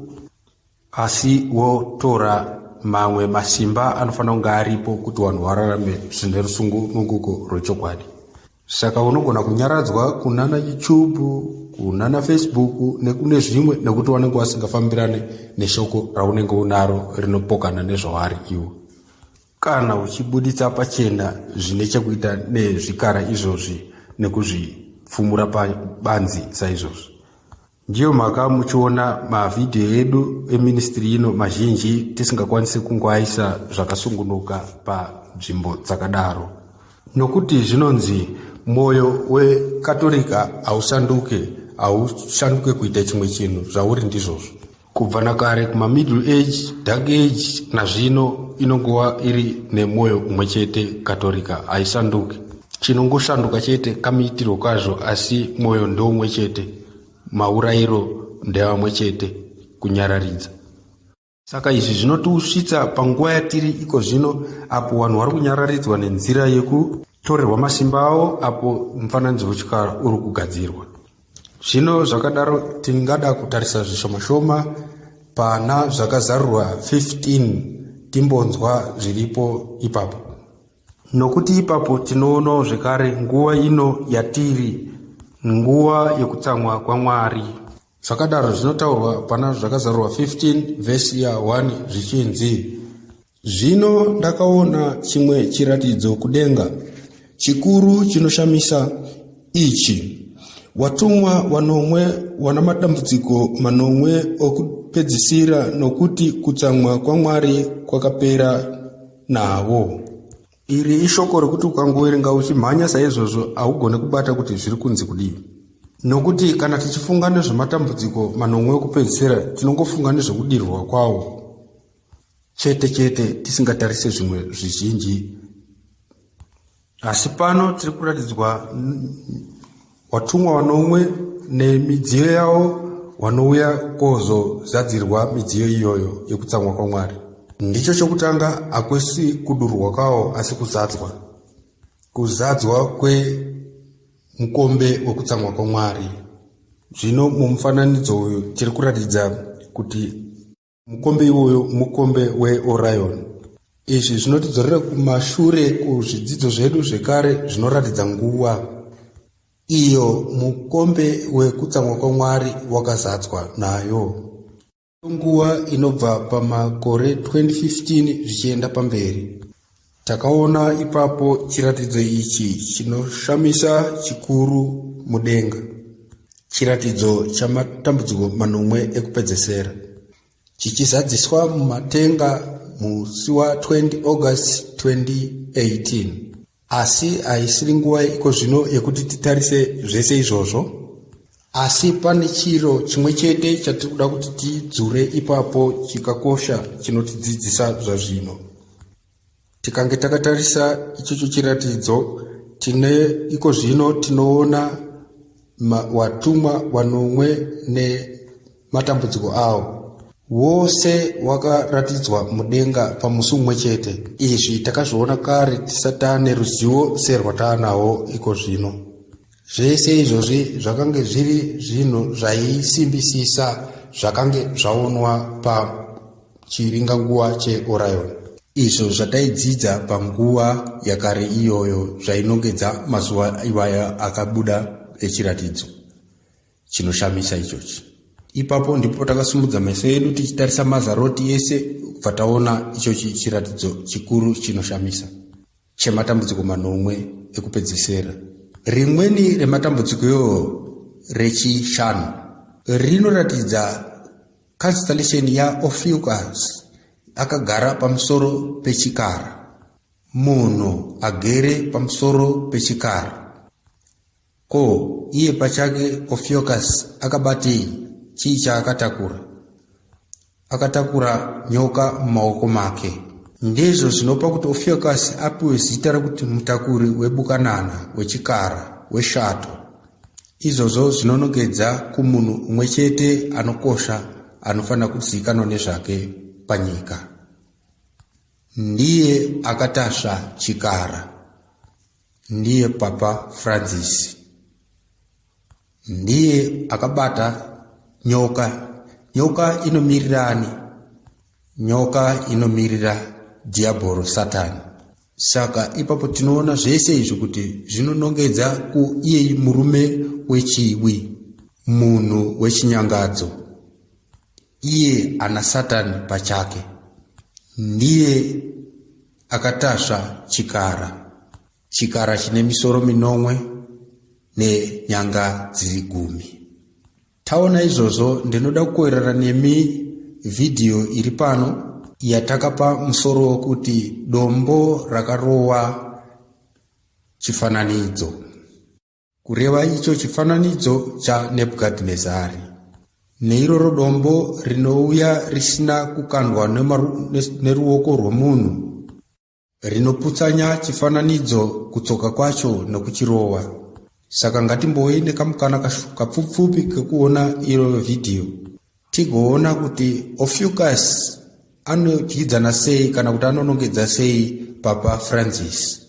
Asi wotora mamwe masimba anofanira kunge aripo kuti vanhu vararame zvine rusununguko rwechokwadi. Saka unogona kunyaradzwa kunana YouTube, kunana Facebook nekune zvimwe nekuti vanenge vasingafambirane neshoko raunenge unaro rinopokana nezvavari iwo. Kana uchibuditsa pachena zvine chekuita nezvikara izvozvi nekuzvipfumura pabanzi saizvozvi. Ndiyo mhaka muchiona mavhidhiyo edu eministry ino mazhinji tisingakwanisi kungoaisa zvakasungunuka panzvimbo dzakadaro. Nokuti zvinonzi mwoyo weKatorika hausanduke, haushanduke kuita chimwe chinhu, zvauri ndizvozvo. Kubva nakare kumamiddle age, dark age nazvino inongova iri nemwoyo umwe chete Katorika haisanduki. Chinongoshanduka chete kamiitirwo kazvo asi mwoyo ndeumwe chete, maurayiro ndeamwe chete, kunyararidza. Saka izvi zvinotiusvitsa panguva yatiri iko zvino apo vanhu vari kunyararidzwa nenzira yekutorerwa masimba avo apo mufananidzo wechikara uri kugadzirwa. Zvino zvakadaro tingada kutarisa zvishoma shoma pana Zvakazarurwa 15 timbonzwa zviripo ipapo. Nokuti ipapo tinoonawo zvekare nguva ino yatiri, nguva yekutsamwa kwaMwari. Zvakadaro zvinotaurwa pana Zvakazarurwa 15 vhesi ya 1 zvichinzi, Zvino ndakaona chimwe chiratidzo kudenga, chikuru chinoshamisa ichi, watumwa wanomwe wana matambudziko manomwe okupedzisira, nokuti kutsamwa kwaMwari kwakapera navo. Iri ishoko rekuti ukangoverenga uchimhanya saizvozvo haugone kubata kuti zviri kunzi kudii. Nokuti kana tichifunga nezvematambudziko manomwe okupedzisira tinongofunga nezvekudirwa kwawo chete chete tisingatarise zvimwe zvizhinji. Asi pano tiri kuratidzwa watumwa wanomwe nemidziyo yawo wanouya kozozadzirwa midziyo iyoyo yekutsamwa kwaMwari. Ndicho chokutanga hakusi kudururwa kwawo asi kuzadzwa. Kuzadzwa kwemukombe wekutsamwa kwaMwari. Zvino mumufananidzo uyu tiri kuratidza kuti Mukombe iwoyo mukombe weOrion. Izvi zvinotidzorera kumashure kuzvidzidzo zvedu zvekare zvinoratidza nguva iyo mukombe wekutsamwa kwaMwari wakazadzwa nayo. Nguva inobva pamakore 2015 zvichienda pamberi. Takaona ipapo chiratidzo ichi chinoshamisa chikuru mudenga, chiratidzo chamatambudziko manomwe ekupedzesera, chichizadziswa mumatenga musi wa 20 August 2018. Asi haisiri nguva iko zvino yekuti titarise zvese izvozvo, asi pane chiro chimwe chete chatiri kuda kuti tidzure ipapo chikakosha chinotidzidzisa zvazvino. Tikange takatarisa ichocho chiratidzo tine iko zvino tinoona watumwa wanomwe nematambudziko awo wose wakaratidzwa mudenga pamusi umwe chete. Izvi takazviona kare tisati taane ruzivo serwataanawo iko zvino. Zvese izvozvi zvakange zviri zvinhu zvaisimbisisa zvakange zvaonwa pachiringanguva cheOrion, izvo zvataidzidza panguva yakare iyoyo zvainongedza mazuva iwaya akabuda echiratidzo chinoshamisa ichochi. Ipapo ndipo takasimudza meso edu tichitarisa Mazaroti ese kubva taona ichochi chiratidzo chikuru chinoshamisa. chematambudziko manomwe ekupedzesera. Rimweni rematambudziko iyoyo rechishanu rinoratidza constellation yaOphiuchus akagara pamusoro pechikara. Munhu agere pamusoro pechikara. Ko iye pachake Ophiuchus akabatei? Chii chaakatakura? Akatakura nyoka mumaoko make. Ndizvo zvinopa kuti Ophiuchus apiwe zita rekuti mutakuri webukanana, wechikara, weshato. Izvozvo zvinonongedza kumunhu umwe chete anokosha anofanira kuzivikanwa nezvake panyika. Ndiye akatasva chikara. Ndiye Papa Francis. Ndiye akabata nyoka. Nyoka inomirira ani? Nyoka inomirira Diaboro Satani. Saka ipapo tinoona zvese izvi kuti zvinonongedza kuiye murume wechiwi, munhu wechinyangadzo. Iye ana Satani pachake. Ndiye akatasva chikara, chikara chine misoro minomwe nenyanga dziri gumi. Taona izvozvo, ndinoda kukoerana nemi vhidhiyo iri pano yatakapa musoro wokuti Dombo Rakarowa Chifananidzo. Kureva icho chifananidzo chaNebhukadhinezari. Neiroro dombo rinouya risina kukandwa neruoko rwomunhu, rinoputsanya chifananidzo kutsoka kwacho nokuchirova. Saka ngatimbovei nekamukana kapfupfupi kekuona iyoyo vhidhiyo tigoona kuti Ophiuchus anodyidzana sei kana kuti anonongedza sei Papa Francis.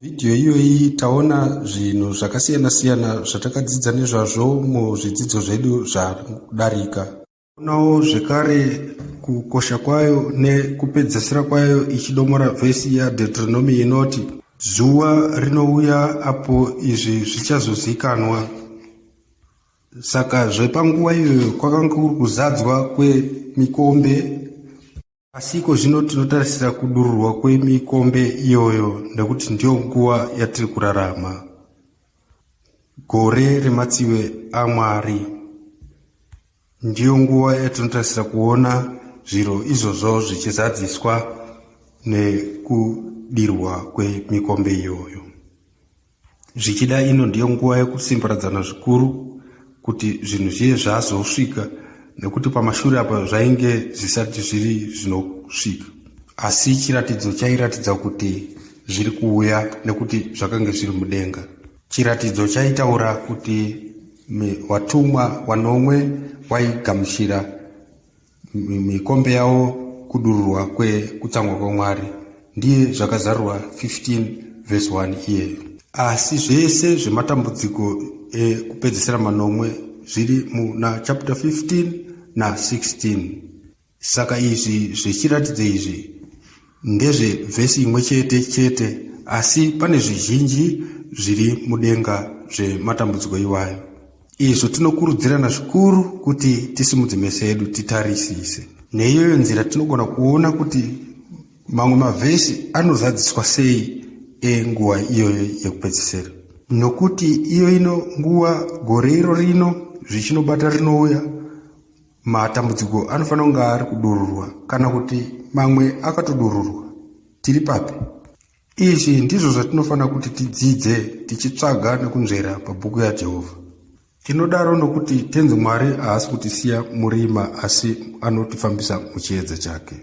Vhidhiyo iyoyi taona zvinhu zvakasiyana-siyana zvatakadzidza nezvazvo muzvidzidzo zvedu zvadarika. Onawo zvekare kukosha kwayo nekupedzesera kwayo ichidomora vhesi yaDeuteronomy inoti, Zuva rinouya apo izvi zvichazozikanwa. Saka zvepanguva iyoyo kwakanga kuri kuzadzwa kwemikombe. Asi iko zvino tinotarisira kudururwa kwemikombe iyoyo nekuti ndiyo nguva yatiri kurarama. Gore rematsive aMwari. Ndiyo nguva yatinotarisira kuona zviro izvozvo zvichizadziswa nekudirwa kwemikombe iyoyo. Zvichida ino ndiyo nguva yekusimbaradzana zvikuru kuti zvinhu zviye zvazosvika nekuti pamashure apa zvainge zvisati zviri zvinosvika. Asi chiratidzo chairatidza kuti zviri kuuya nekuti zvakange zviri mudenga. Chiratidzo chaitaura kuti watumwa wanomwe waigamuchira mikombe yavo kudururwa kwekutsamwa kwaMwari ndiye zvakazarurwa 15 vhesi 1 iyeyo. Asi zvese zvematambudziko ekupedzisira manomwe zviri muna chapter 15 na 16. Saka izvi zvechiratidzo izvi ndezvevhesi imwe chete chete asi pane zvizhinji zviri mudenga zvematambudziko iwayo. Izvo tinokurudzirana zvikuru kuti tisimudze meso edu titarisise. Neiyoyo nzira tinogona kuona kuti mamwe mavhesi anozadziswa sei enguva iyoyo yekupedzisira. Nokuti iyo ino nguva gore iro rino zvichinobata rinouya matambudziko anofanira kunge ari kudururwa kana kuti mamwe akatodururwa. Tiri papi? Izvi ndizvo zvatinofanira kuti tidzidze tichitsvaga nekunzvera pabhuku yaJehovha. Tinodaro nokuti Tenzi Mwari haasi kutisiya murima asi anotifambisa muchiedza chake.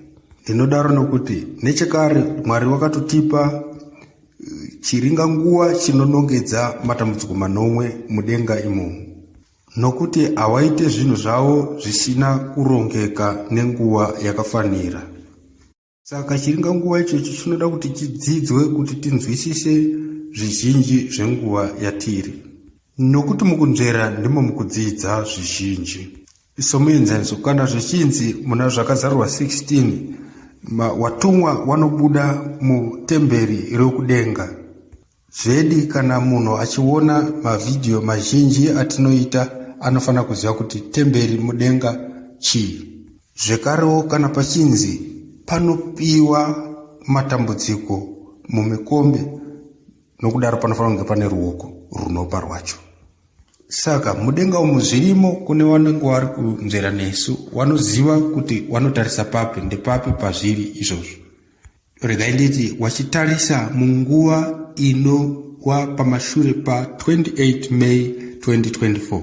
Ndinodaro nokuti nechekare Mwari wakatotipa eh, chiringanguva chinonongedza matambudziko manomwe mudenga imomo. Nokuti hawaite zvinhu zvavo zvisina kurongeka nenguva yakafanira. Saka chiringanguva ichocho chinoda kuti chidzidzwe kuti tinzwisise zvizhinji zvenguva yatiri. Nokuti mukunzvera ndimo mukudzidza zvizhinji. Somuenzaniso, kana zvichinzi muna Zvakazarurwa 16, watumwa wanobuda mutemberi rokudenga, Zvedi kana munhu achiona mavhidhiyo mazhinji atinoita anofanira kuziva kuti temberi mudenga chii. Zvekarewo kana pachinzi panopiwa matambudziko mumikombe nokudaro panofanira kunge pane ruoko runopa rwacho. Saka mudenga umu zvirimo kune vanenge vari kunzvera nesu vanoziva kuti vanotarisa papi ndepapi pazviri izvozvo. Regai nditi wachitarisa munguva inova pamashure pa 28 May 2024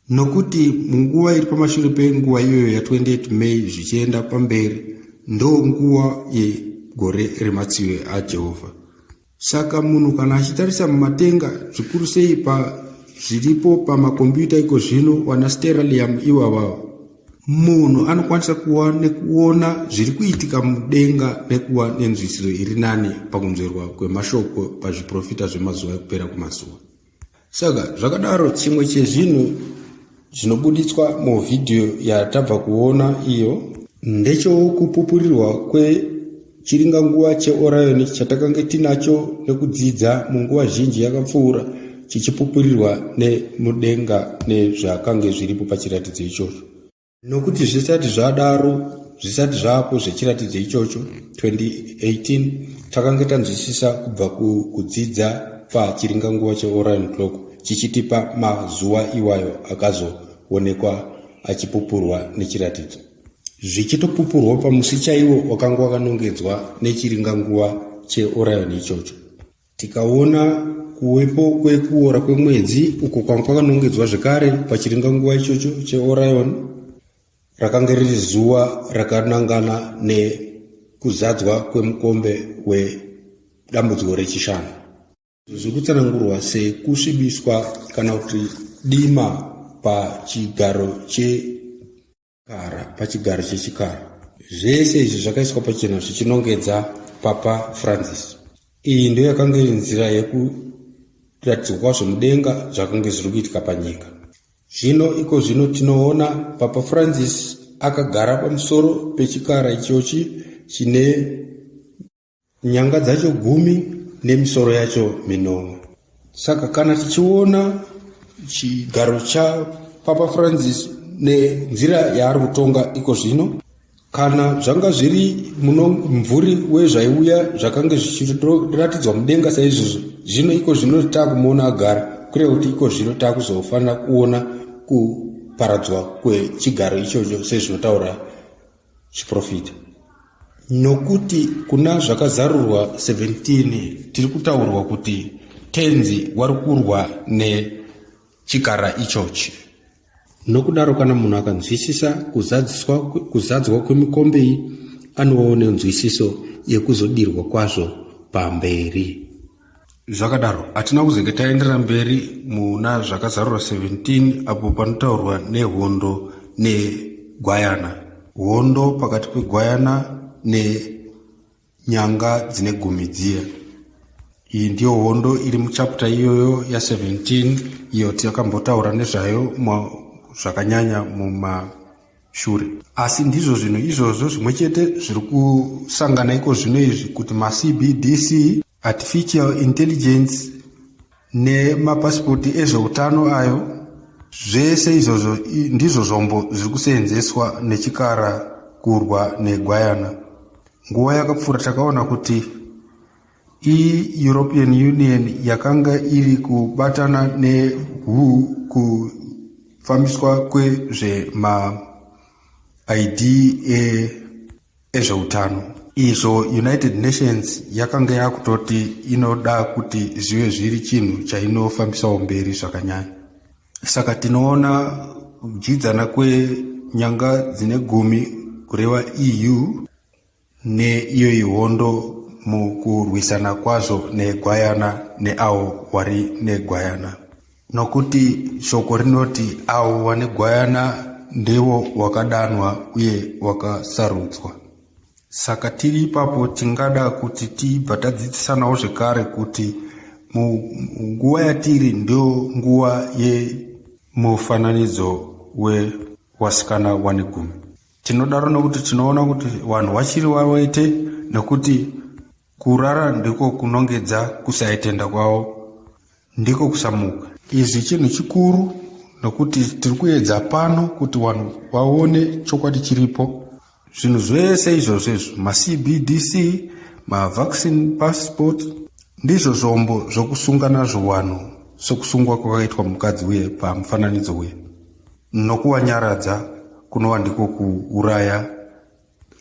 nokuti munguva iri pamashure penguva iyoyo ya 28 May zvichienda pamberi ndo nguva yegore rematsive aJehovha. Saka munhu kana achitarisa mumatenga zvikuru sei pa zviripo pamakombiyuta iko zvino wana steralium iwavawo munhu anokwanisa kuva nekuona zviri kuitika mudenga nekuva nenzwisiso iri nani pakunzverwa kwemashoko pazviprofita zvemazuva ekupera kwemazuva. Saka zvakadaro chimwe chezvinhu zvinobuditswa muvhidhiyo yatabva kuona iyo ndechokupupurirwa kwechiringanguva cheOrion chatakange tinacho nekudzidza munguva zhinji yakapfuura chichipupurirwa nemudenga nezvakange zviripo pachiratidzo ichocho. Nokuti zvisati zvadaro, zvisati zvaapo zvechiratidzo ichocho, 2018, takange tanzwisisa kubva kudzidza pachiringanguva cheOrion Clock chichitipa mazuva iwayo akazoonekwa achipupurwa nechiratidzo. Zvichitopupurwa pamusi chaiwo wakanga wakanongedzwa nechiringanguva cheOrion ichocho. Tikaona kuwepo kwekuora kwemwedzi uko kwanga kwakanongedzwa zvekare pachiringanguva ichocho cheOrion, rakanga riri zuva rakanangana nekuzadzwa kwemukombe wedambudziko rechishanu. Zviri kutsanangurwa sekusvibiswa kana kuti dima pachigaro che Kara pachigaro chechikara. Zvese izvi zvakaiswa pachena zvichinongedza Papa Francis. Iyi ndiyo yakanga iri nzira yekuratidzwa kwazvo mudenga zvakange zviri kuitika panyika. Zvino iko zvino tinoona Papa Francis akagara pamusoro pechikara ichochi chine nyanga dzacho gumi nemisoro yacho minomwe. Saka kana tichiona chigaro chaPapa Francis nenzira yaari kutonga iko zvino, kana zvanga zviri mumvuri wezvaiuya zvakange zvichiratidzwa mudenga saizvozvo, zvino iko zvino taakumuona agara, kureva kuti iko zvino taakuzofanira kuona kuparadzwa kwechigaro ichocho sezvinotaura chiprofita. Nokuti kuna Zvakazarurwa 17 tiri kutaurwa kuti Tenzi wari kurwa nechikara ichochi. Nokudaro kana munhu akanzwisisa kuzadziswa kuzadzwa kwemikombe iyi anovawo nenzwisiso yekuzodirwa kwazvo pamberi. Zvakadaro, hatina kuzenge taenderera mberi muna Zvakazarurwa 17 apo panotaurwa nehondo negwayana. Hondo pakati pegwayana nenyanga dzine gumi dziya. Iyi ndiyo hondo iri muchapter iyoyo ya 17 iyo takambotaura nezvayo zvakanyanya muma shure. Asi ndizvo zvinhu izvozvo zvimwe chete zviri kusangana iko zvino izvi kuti maCBDC, Artificial Intelligence nemapasipoti ezveutano ayo, zvese izvozvo ndizvo zvombo zviri kuseenzeswa nechikara kurwa negwayana. Nguva yakapfuura takaona kuti iEuropean Union yakanga iri kubatana neWHO kufambiswa kwezvemaID ezveutano izvo United Nations yakanga yakutoti inoda kuti zvive zviri chinhu chainofambisawo mberi zvakanyanya. Saka tinoona kudyidzana kwenyanga dzine gumi kureva EU Neiyoyi hondo mukurwisana kwazvo negwayana neavo wari negwayana. Nokuti shoko rinoti avo vane gwayana ndivo wakadanwa uye wakasarudzwa. Saka tiri ipapo tingada kuti tibva tadzidzisanawo zvekare kuti munguva yatiri ndiyo nguva yemufananidzo wewasikana wanegumi. Tinodaro nokuti tinoona kuti vanhu vachiri vawete nekuti kurara ndiko kunongedza kusaitenda kwavo, ndiko kusamuka. Izvi chinhu chikuru nokuti tiri kuedza pano kuti vanhu vaone chokwadi chiripo. Zvinhu zvese izvozvo izvo, maCBDC, mavaccine passport, ndizvo zvombo zvokusunga nazvo vanhu sokusungwa kwakaitwa mukadzi uye pamufananidzo uye. Nokuvanyaradza kunova ndiko kuuraya,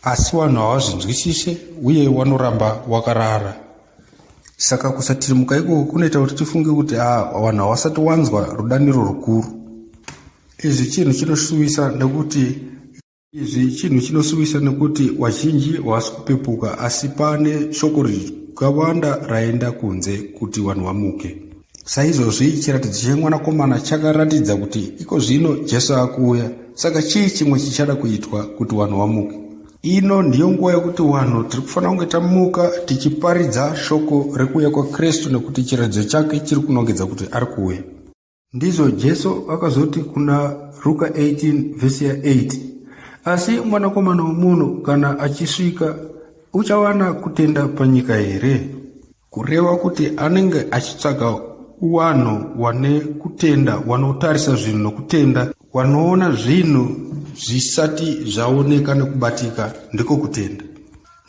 asi vanhu havazvinzwisise uye vanoramba wakarara. Saka kusatirimuka ikoko kunoita kuti tifunge kuti ah, vanhu havasati wanzwa rudaniro rukuru. Izvi chinhu chinosuwisa nekuti Izvi chinhu chinosuwisa nekuti wazhinji hawasi kupepuka asi pane shoko rikawanda raenda kunze kuti vanhu vamuke. Saizvozvi chiratidzo chemwanakomana chakaratidza kuti iko zvino Jesu akuuya, saka chii chimwe chichada kuitwa kuti vanhu vamuke? Ino ndiyo nguva yekuti vanhu tiri kufanira kunge tamuka tichiparidza shoko rekuuya kwaKristu nekuti chiratidzo chake chiri kunongedza kuti ari kuuya. Ndizvo Jesu akazoti kuna Ruka 18 vhesi ya 8, Asi mwanakomana womunhu kana achisvika, uchawana kutenda panyika here? Kureva kuti anenge achitsvaga wanhu wane kutenda, wanotarisa zvinhu nokutenda, wanoona zvinhu zvisati zvaoneka nekubatika, ndiko kutenda.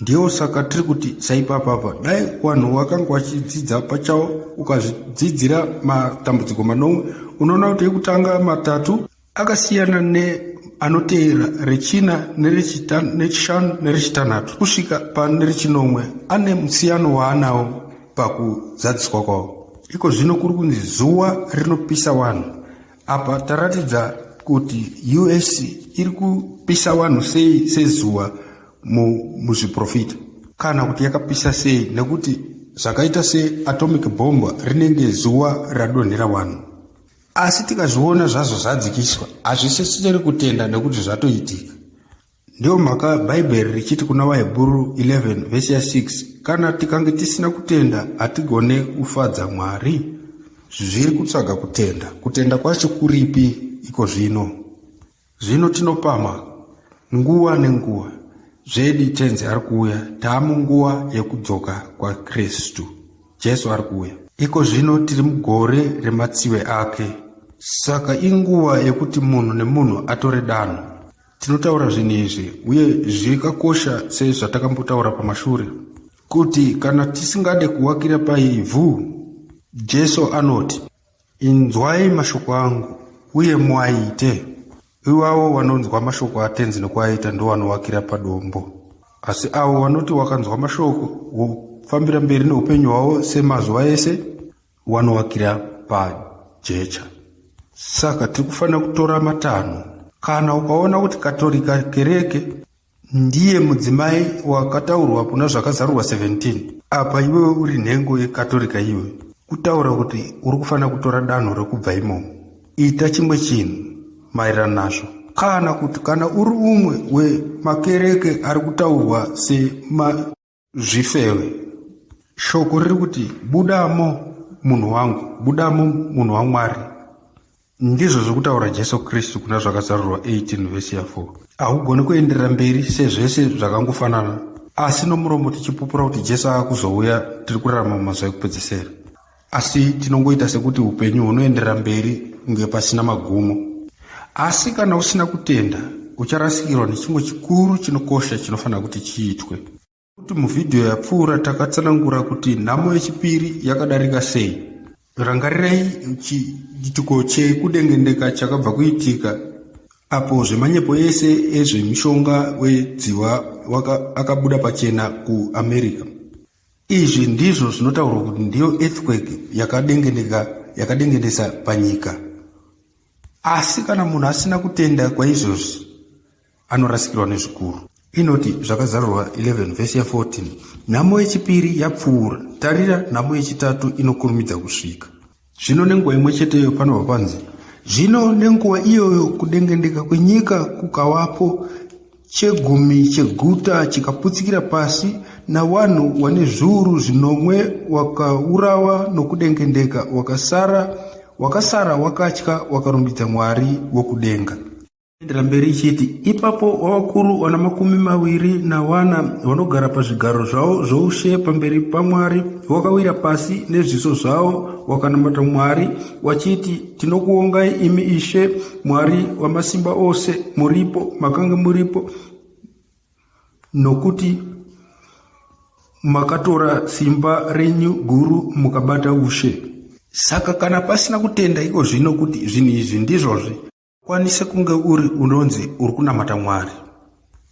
Ndiyo saka tiri kuti saipapapa dai vanhu vakanga vachidzidza pachavo ukazvidzidzira matambudziko manomwe unoona kuti ekutanga matatu akasiyana neanoteera rechina nerechishanu nerechitanhatu kusvika pane rechinomwe ane musiyano waanawo pakuzadziswa kwawo iko zvino kuri kunzi zuva rinopisa vanhu apa taratidza kuti us iri kupisa vanhu sei sezuva muzviprofita kana kuti yakapisa sei nekuti zvakaita seatomic bomb rinenge zuva radonhera vanhu asi tikazviona zvazvo zvadzikiswa hazvisisiri kutenda nekuti zvatoitika. Ndiyo mhaka Bhaibheri richiti kuna vaHebhuru 11 vhesi ya 6, kana tikange tisina kutenda hatigone kufadza Mwari. Zviri kutsvaga kutenda. Kutenda kwacho kuripi iko zvino? Zvino tinopamha nguva nenguva. Zvedi Tenzi ari kuuya, taamunguva yekudzoka kwaKristu. Jesu ari kuuya. Iko zvino tiri mugore rematsive ake. Saka inguva yekuti munhu nemunhu atore danho. Tinotaura zvinhu izvi uye zvakakosha sezvatakambotaura pamashure kuti kana tisingade kuwakira paivhu, Jesu anoti, Inzwai mashoko angu uye muaite. Iwawo vanonzwa mashoko aTenzi nokuaita ndovanowakira padombo. Asi avo vanoti wakanzwa mashoko wofambira mberi neupenyu hwavo semazuva ese wanowakira pajecha. Saka tiri kufanira kutora matanho. Kana ukaona kuti Katorika kereke Ndiye mudzimai wakataurwa kuna Zvakazarurwa 17. Apa iwewe uri nhengo yeKatorika iwe. Kutaura kuti uri kufanira kutora danho rekubva imomo. Ita chimwe chinhu maererano nazvo. Kana kuti kana uri umwe wemakereke ari kutaurwa sema Zvifeve. Shoko riri kuti budamo munhu wangu, budamo munhu waMwari. Ndizvo zviri kutaura Jesu Kristu kuna Zvakazarurwa 18 vhesi ya 4. Haugoni kuenderera mberi sezvese zvakangofanana, asi nomuromo tichipupura kuti Jesu akuzouya tiri kurarama mumazuva ekupedzesera. Asi tinongoita sekuti upenyu hunoenderera mberi kunge pasina magumo. Asi kana usina kutenda, ucharasikirwa nechimwe chikuru chinokosha chinofanira kuti chiitwe. Kuti muvhidhiyo yapfuura takatsanangura kuti nhamo yechipiri yakadarika sei. Rangarirai chiitiko chekudengendeka chakabva kuitika apo zvemanyepo ese ezvemishonga wedziva akabuda pachena kuAmerica. Izvi ndizvo zvinotaurwa kuti ndiyo earthquake yakadengendeka yakadengendesa panyika. Asi kana munhu asina kutenda kwaizvozvi anorasikirwa nezvikuru. Inoti zvakazarurwa 11 vhesi ya 14 nhamo yechipiri yapfuura, tarira nhamo yechitatu inokurumidza kusvika. Zvino nenguva imwe cheteyo panobva panzi, Zvino nenguva iyoyo kudengendeka kwenyika kukavapo, chegumi cheguta chikaputsikira pasi, navanhu vane zviuru zvinomwe wakaurawa nokudengendeka, wakasara wakasara wakatya, wakarumbidza Mwari wokudenga. Endera mberi ichiti, Ipapo wavakuru wana 24 vanogara pazvigaro zvavo zvoushe pamberi paMwari wakawira pasi nezviso zvavo wakanamata Mwari wachiti, Tinokuongai imi Ishe Mwari wamasimba ose, muripo, makange muripo, nokuti makatora simba renyu guru mukabata ushe. Saka kana pasina kutenda iko zvino kuti zvinhu izvi ndizvozve, Kwanise kunge uri unonzi uri kunamata Mwari.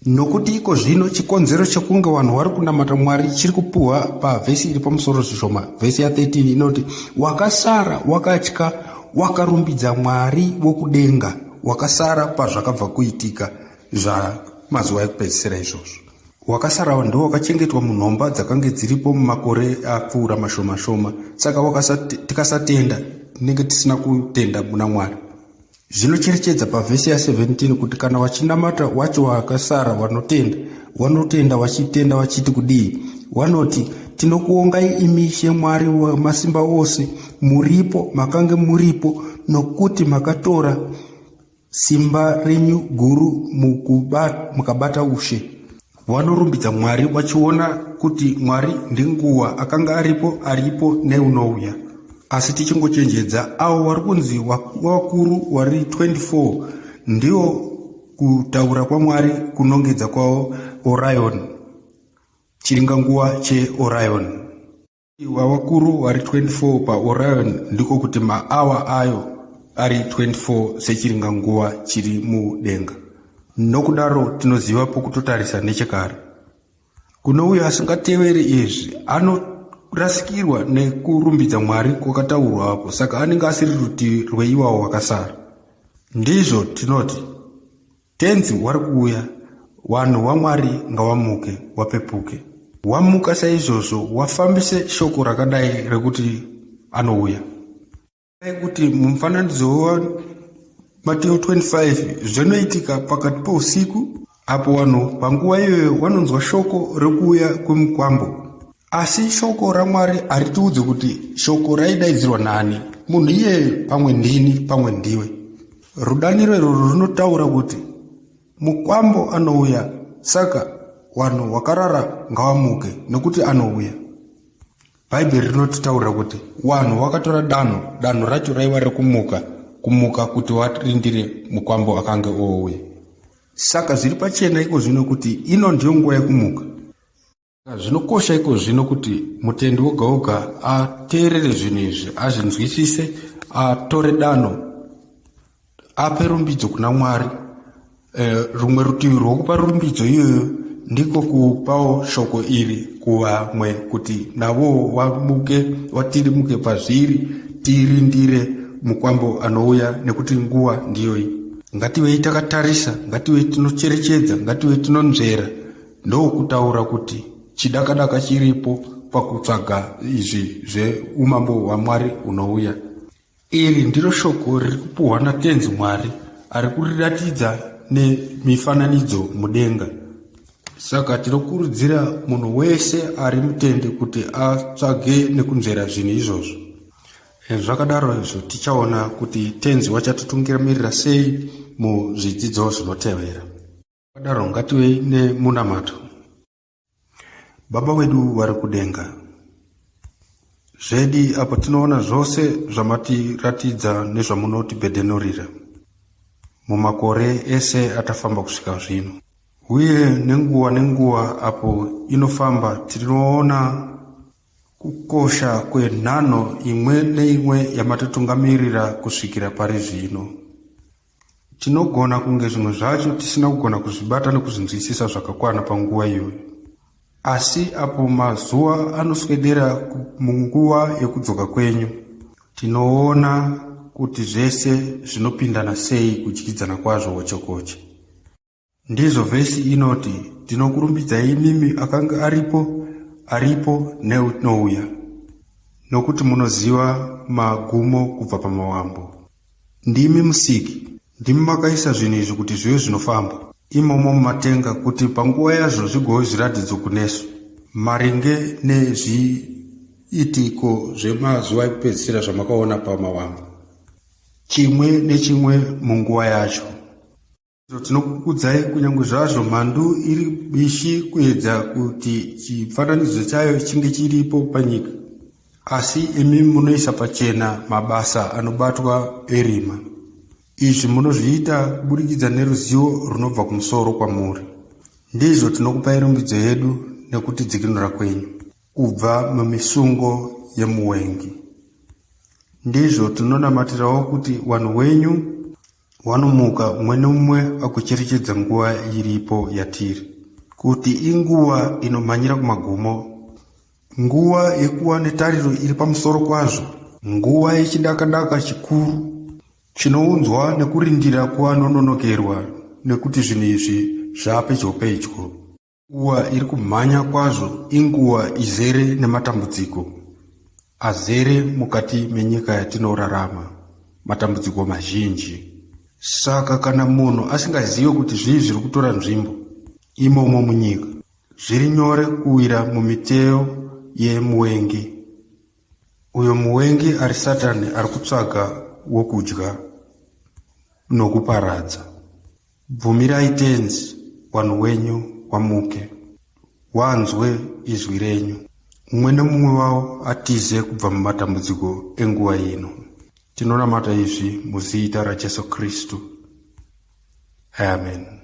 Nokuti iko zvino chikonzero chekunge vanhu vari kunamata Mwari chiri kupuhwa pavhesi iri pamusoro zvishoma. Vhesi ya 13 inoti, Wakasara wakatya wakarumbidza Mwari wokudenga, wakasara pazvakabva kuitika zvamazuva ekupedzisira izvozvo. Wakasara ndiwo wakachengetwa munhomba dzakange dziripo mumakore apfuura mashoma shoma. Saka tikasatenda tinenge tisina kutenda muna Mwari. Zvinocherechedza pavhesi ya 17 kuti kana wachinamata wacho wakasara wanotenda, wanotenda wachitenda wachiti kudii? Wanoti, tinokuongai imi Ishe Mwari wamasimba ose, muripo, makange muripo, nokuti makatora simba renyu guru mukabata ushe. Wanorumbidza Mwari wachiona kuti Mwari ndinguva akanga aripo, aripo neunouya. Asi tichingochenjedza avo vari kunzi wakuru wari 24 ndiwo kutaura kwaMwari kunongedza kwavo Orion, chiringanguva cheOrion. Wavakuru vari 24 paOrion ndiko kuti maawa ayo ari 24 sechiringanguva chiri mudenga. Nokudaro tinoziva pokutotarisa nechekare. Kune uyo asingateveri izvi anorasikirwa nekurumbidza Mwari kwakataurwa apo, saka anenge asiri rutivi rweiwawo wakasara. Ndizvo tinoti Tenzi wari kuuya, wanhu waMwari ngawamuke, wapepuke. Wamuka saizvozvo, wafambise shoko rakadai rekuti anouya. Dai kuti mumufananidzo waMateo 25 zvinoitika pakati pousiku. Apo vanhu panguva iyoyo vanonzwa shoko rekuuya kwemukwambo, asi shoko raMwari haritiudze kuti shoko raidaidzirwa nani. Munhu iyeye pamwe ndini, pamwe ndiwe. Rudaniro irworwo runotaura kuti mukwambo anouya, saka vanhu vakarara ngavamuke nekuti anouya. Bhaibheri rinotitaurira kuti wanhu wakatora danho, danho racho raiva rekumuka, kumuka kuti warindire mukwambo akange ouya. Saka zviri pachena iko zvino kuti ino ndiyo nguva yekumuka. Zvinokosha iko zvino kuti mutendi woga woga ateerere zvinhu izvi, azvinzwisise, atore danho ape rumbidzo kuna Mwari. E, rumwe rutivi rwokupa rumbidzo iyoyo ndiko kupawo shoko iri kuvamwe kuti navowo vamuke watirimuke pazviri tirindire mukwambo anouya nekuti nguva ndiyoyi. Ngativei takatarisa, ngativei tinocherechedza, ngativei tinonzvera ndokutaura kuti chidakadaka chiripo pakutsvaga izvi zveumambo hwaMwari hunouya. Iri ndiro shoko riri kupuhwa naTenzi Mwari ari kuriratidza nemifananidzo mudenga. Saka tinokurudzira munhu wese ari mutendi kuti atsvage nekunzvera zvinhu izvozvo. Zvakadaro izvo tichaona kuti Tenzi wachatitungamirira sei muzvidzidzo zvinotevera. Zvakadaro ngativei nemunamato. Baba wedu vari kudenga, zvedi apo tinoona zvose zvamatiratidza nezvamunotibhedhenurira mumakore ese atafamba kusvika zvino, uye nenguva nenguva apo inofamba tinoona kukosha kwenhanho imwe neimwe yamatitungamirira kusvikira pari zvino. Tinogona kunge zvimwe zvacho tisina kugona kuzvibata nekuzvinzwisisa zvakakwana panguva iyoyo. Asi apo mazuva anoswedera munguva yekudzoka kwenyu, tinoona kuti zvese zvinopindana sei kudyidzana kwazvo hochekoche. Ndizvo vhesi inoti, Ndinokurumbidzai imimi akanga aripo, aripo neunouya, nokuti munoziva magumo kubva pamavambo. Ndimi Musiki, ndimi makaisa zvinhu izvi kuti zvive zvinofamba imomo mumatenga kuti panguva yazvo zvigove zviratidzo kunesu maringe nezviitiko zvemazuva ekupedzisira zvamakaona pamavambo, chimwe nechimwe munguva yacho. Tinokukudzai kunyange zvazvo mhandu iri bishi kuedza kuti chifananidzo chayo chinge chiripo panyika, asi imi munoisa pachena mabasa anobatwa erima. Izvi munozviita kuburikidza neruzivo runobva kumusoro kwamuri. Ndizvo tinokupai rumbidzo yedu nekutidzikinura kwenyu kubva mumisungo yemuwengi. Ndizvo tinonamatirawo kuti wanhu wenyu Wanomuka umwe neumwe agocherechedza nguva iripo yatiri, kuti inguva inomhanyira kumagumo, nguva yekuva netariro iri pamusoro kwazvo, nguva yechidakadaka chikuru chinounzwa nekurindira kuvanononokerwa nekuti zvinhu izvi zvapedyo pedyo. Nguva iri kumhanya kwazvo inguva izere nematambudziko azere mukati menyika yatinorarama, matambudziko mazhinji. Saka kana munhu asingazive kuti zvii zviri kutora nzvimbo imomo munyika, zviri nyore kuwira mumiteyo yemuwengi. Uyo muwengi ari Satani ari kutsvaga wokudya nokuparadza. Bvumirai Tenzi wanhu wenyu wamuke, wanzwe izwi renyu, mumwe nemumwe wavo atize kubva mumatambudziko enguva ino. Tinonamata izvi muzita raJesu Kristu. Amen.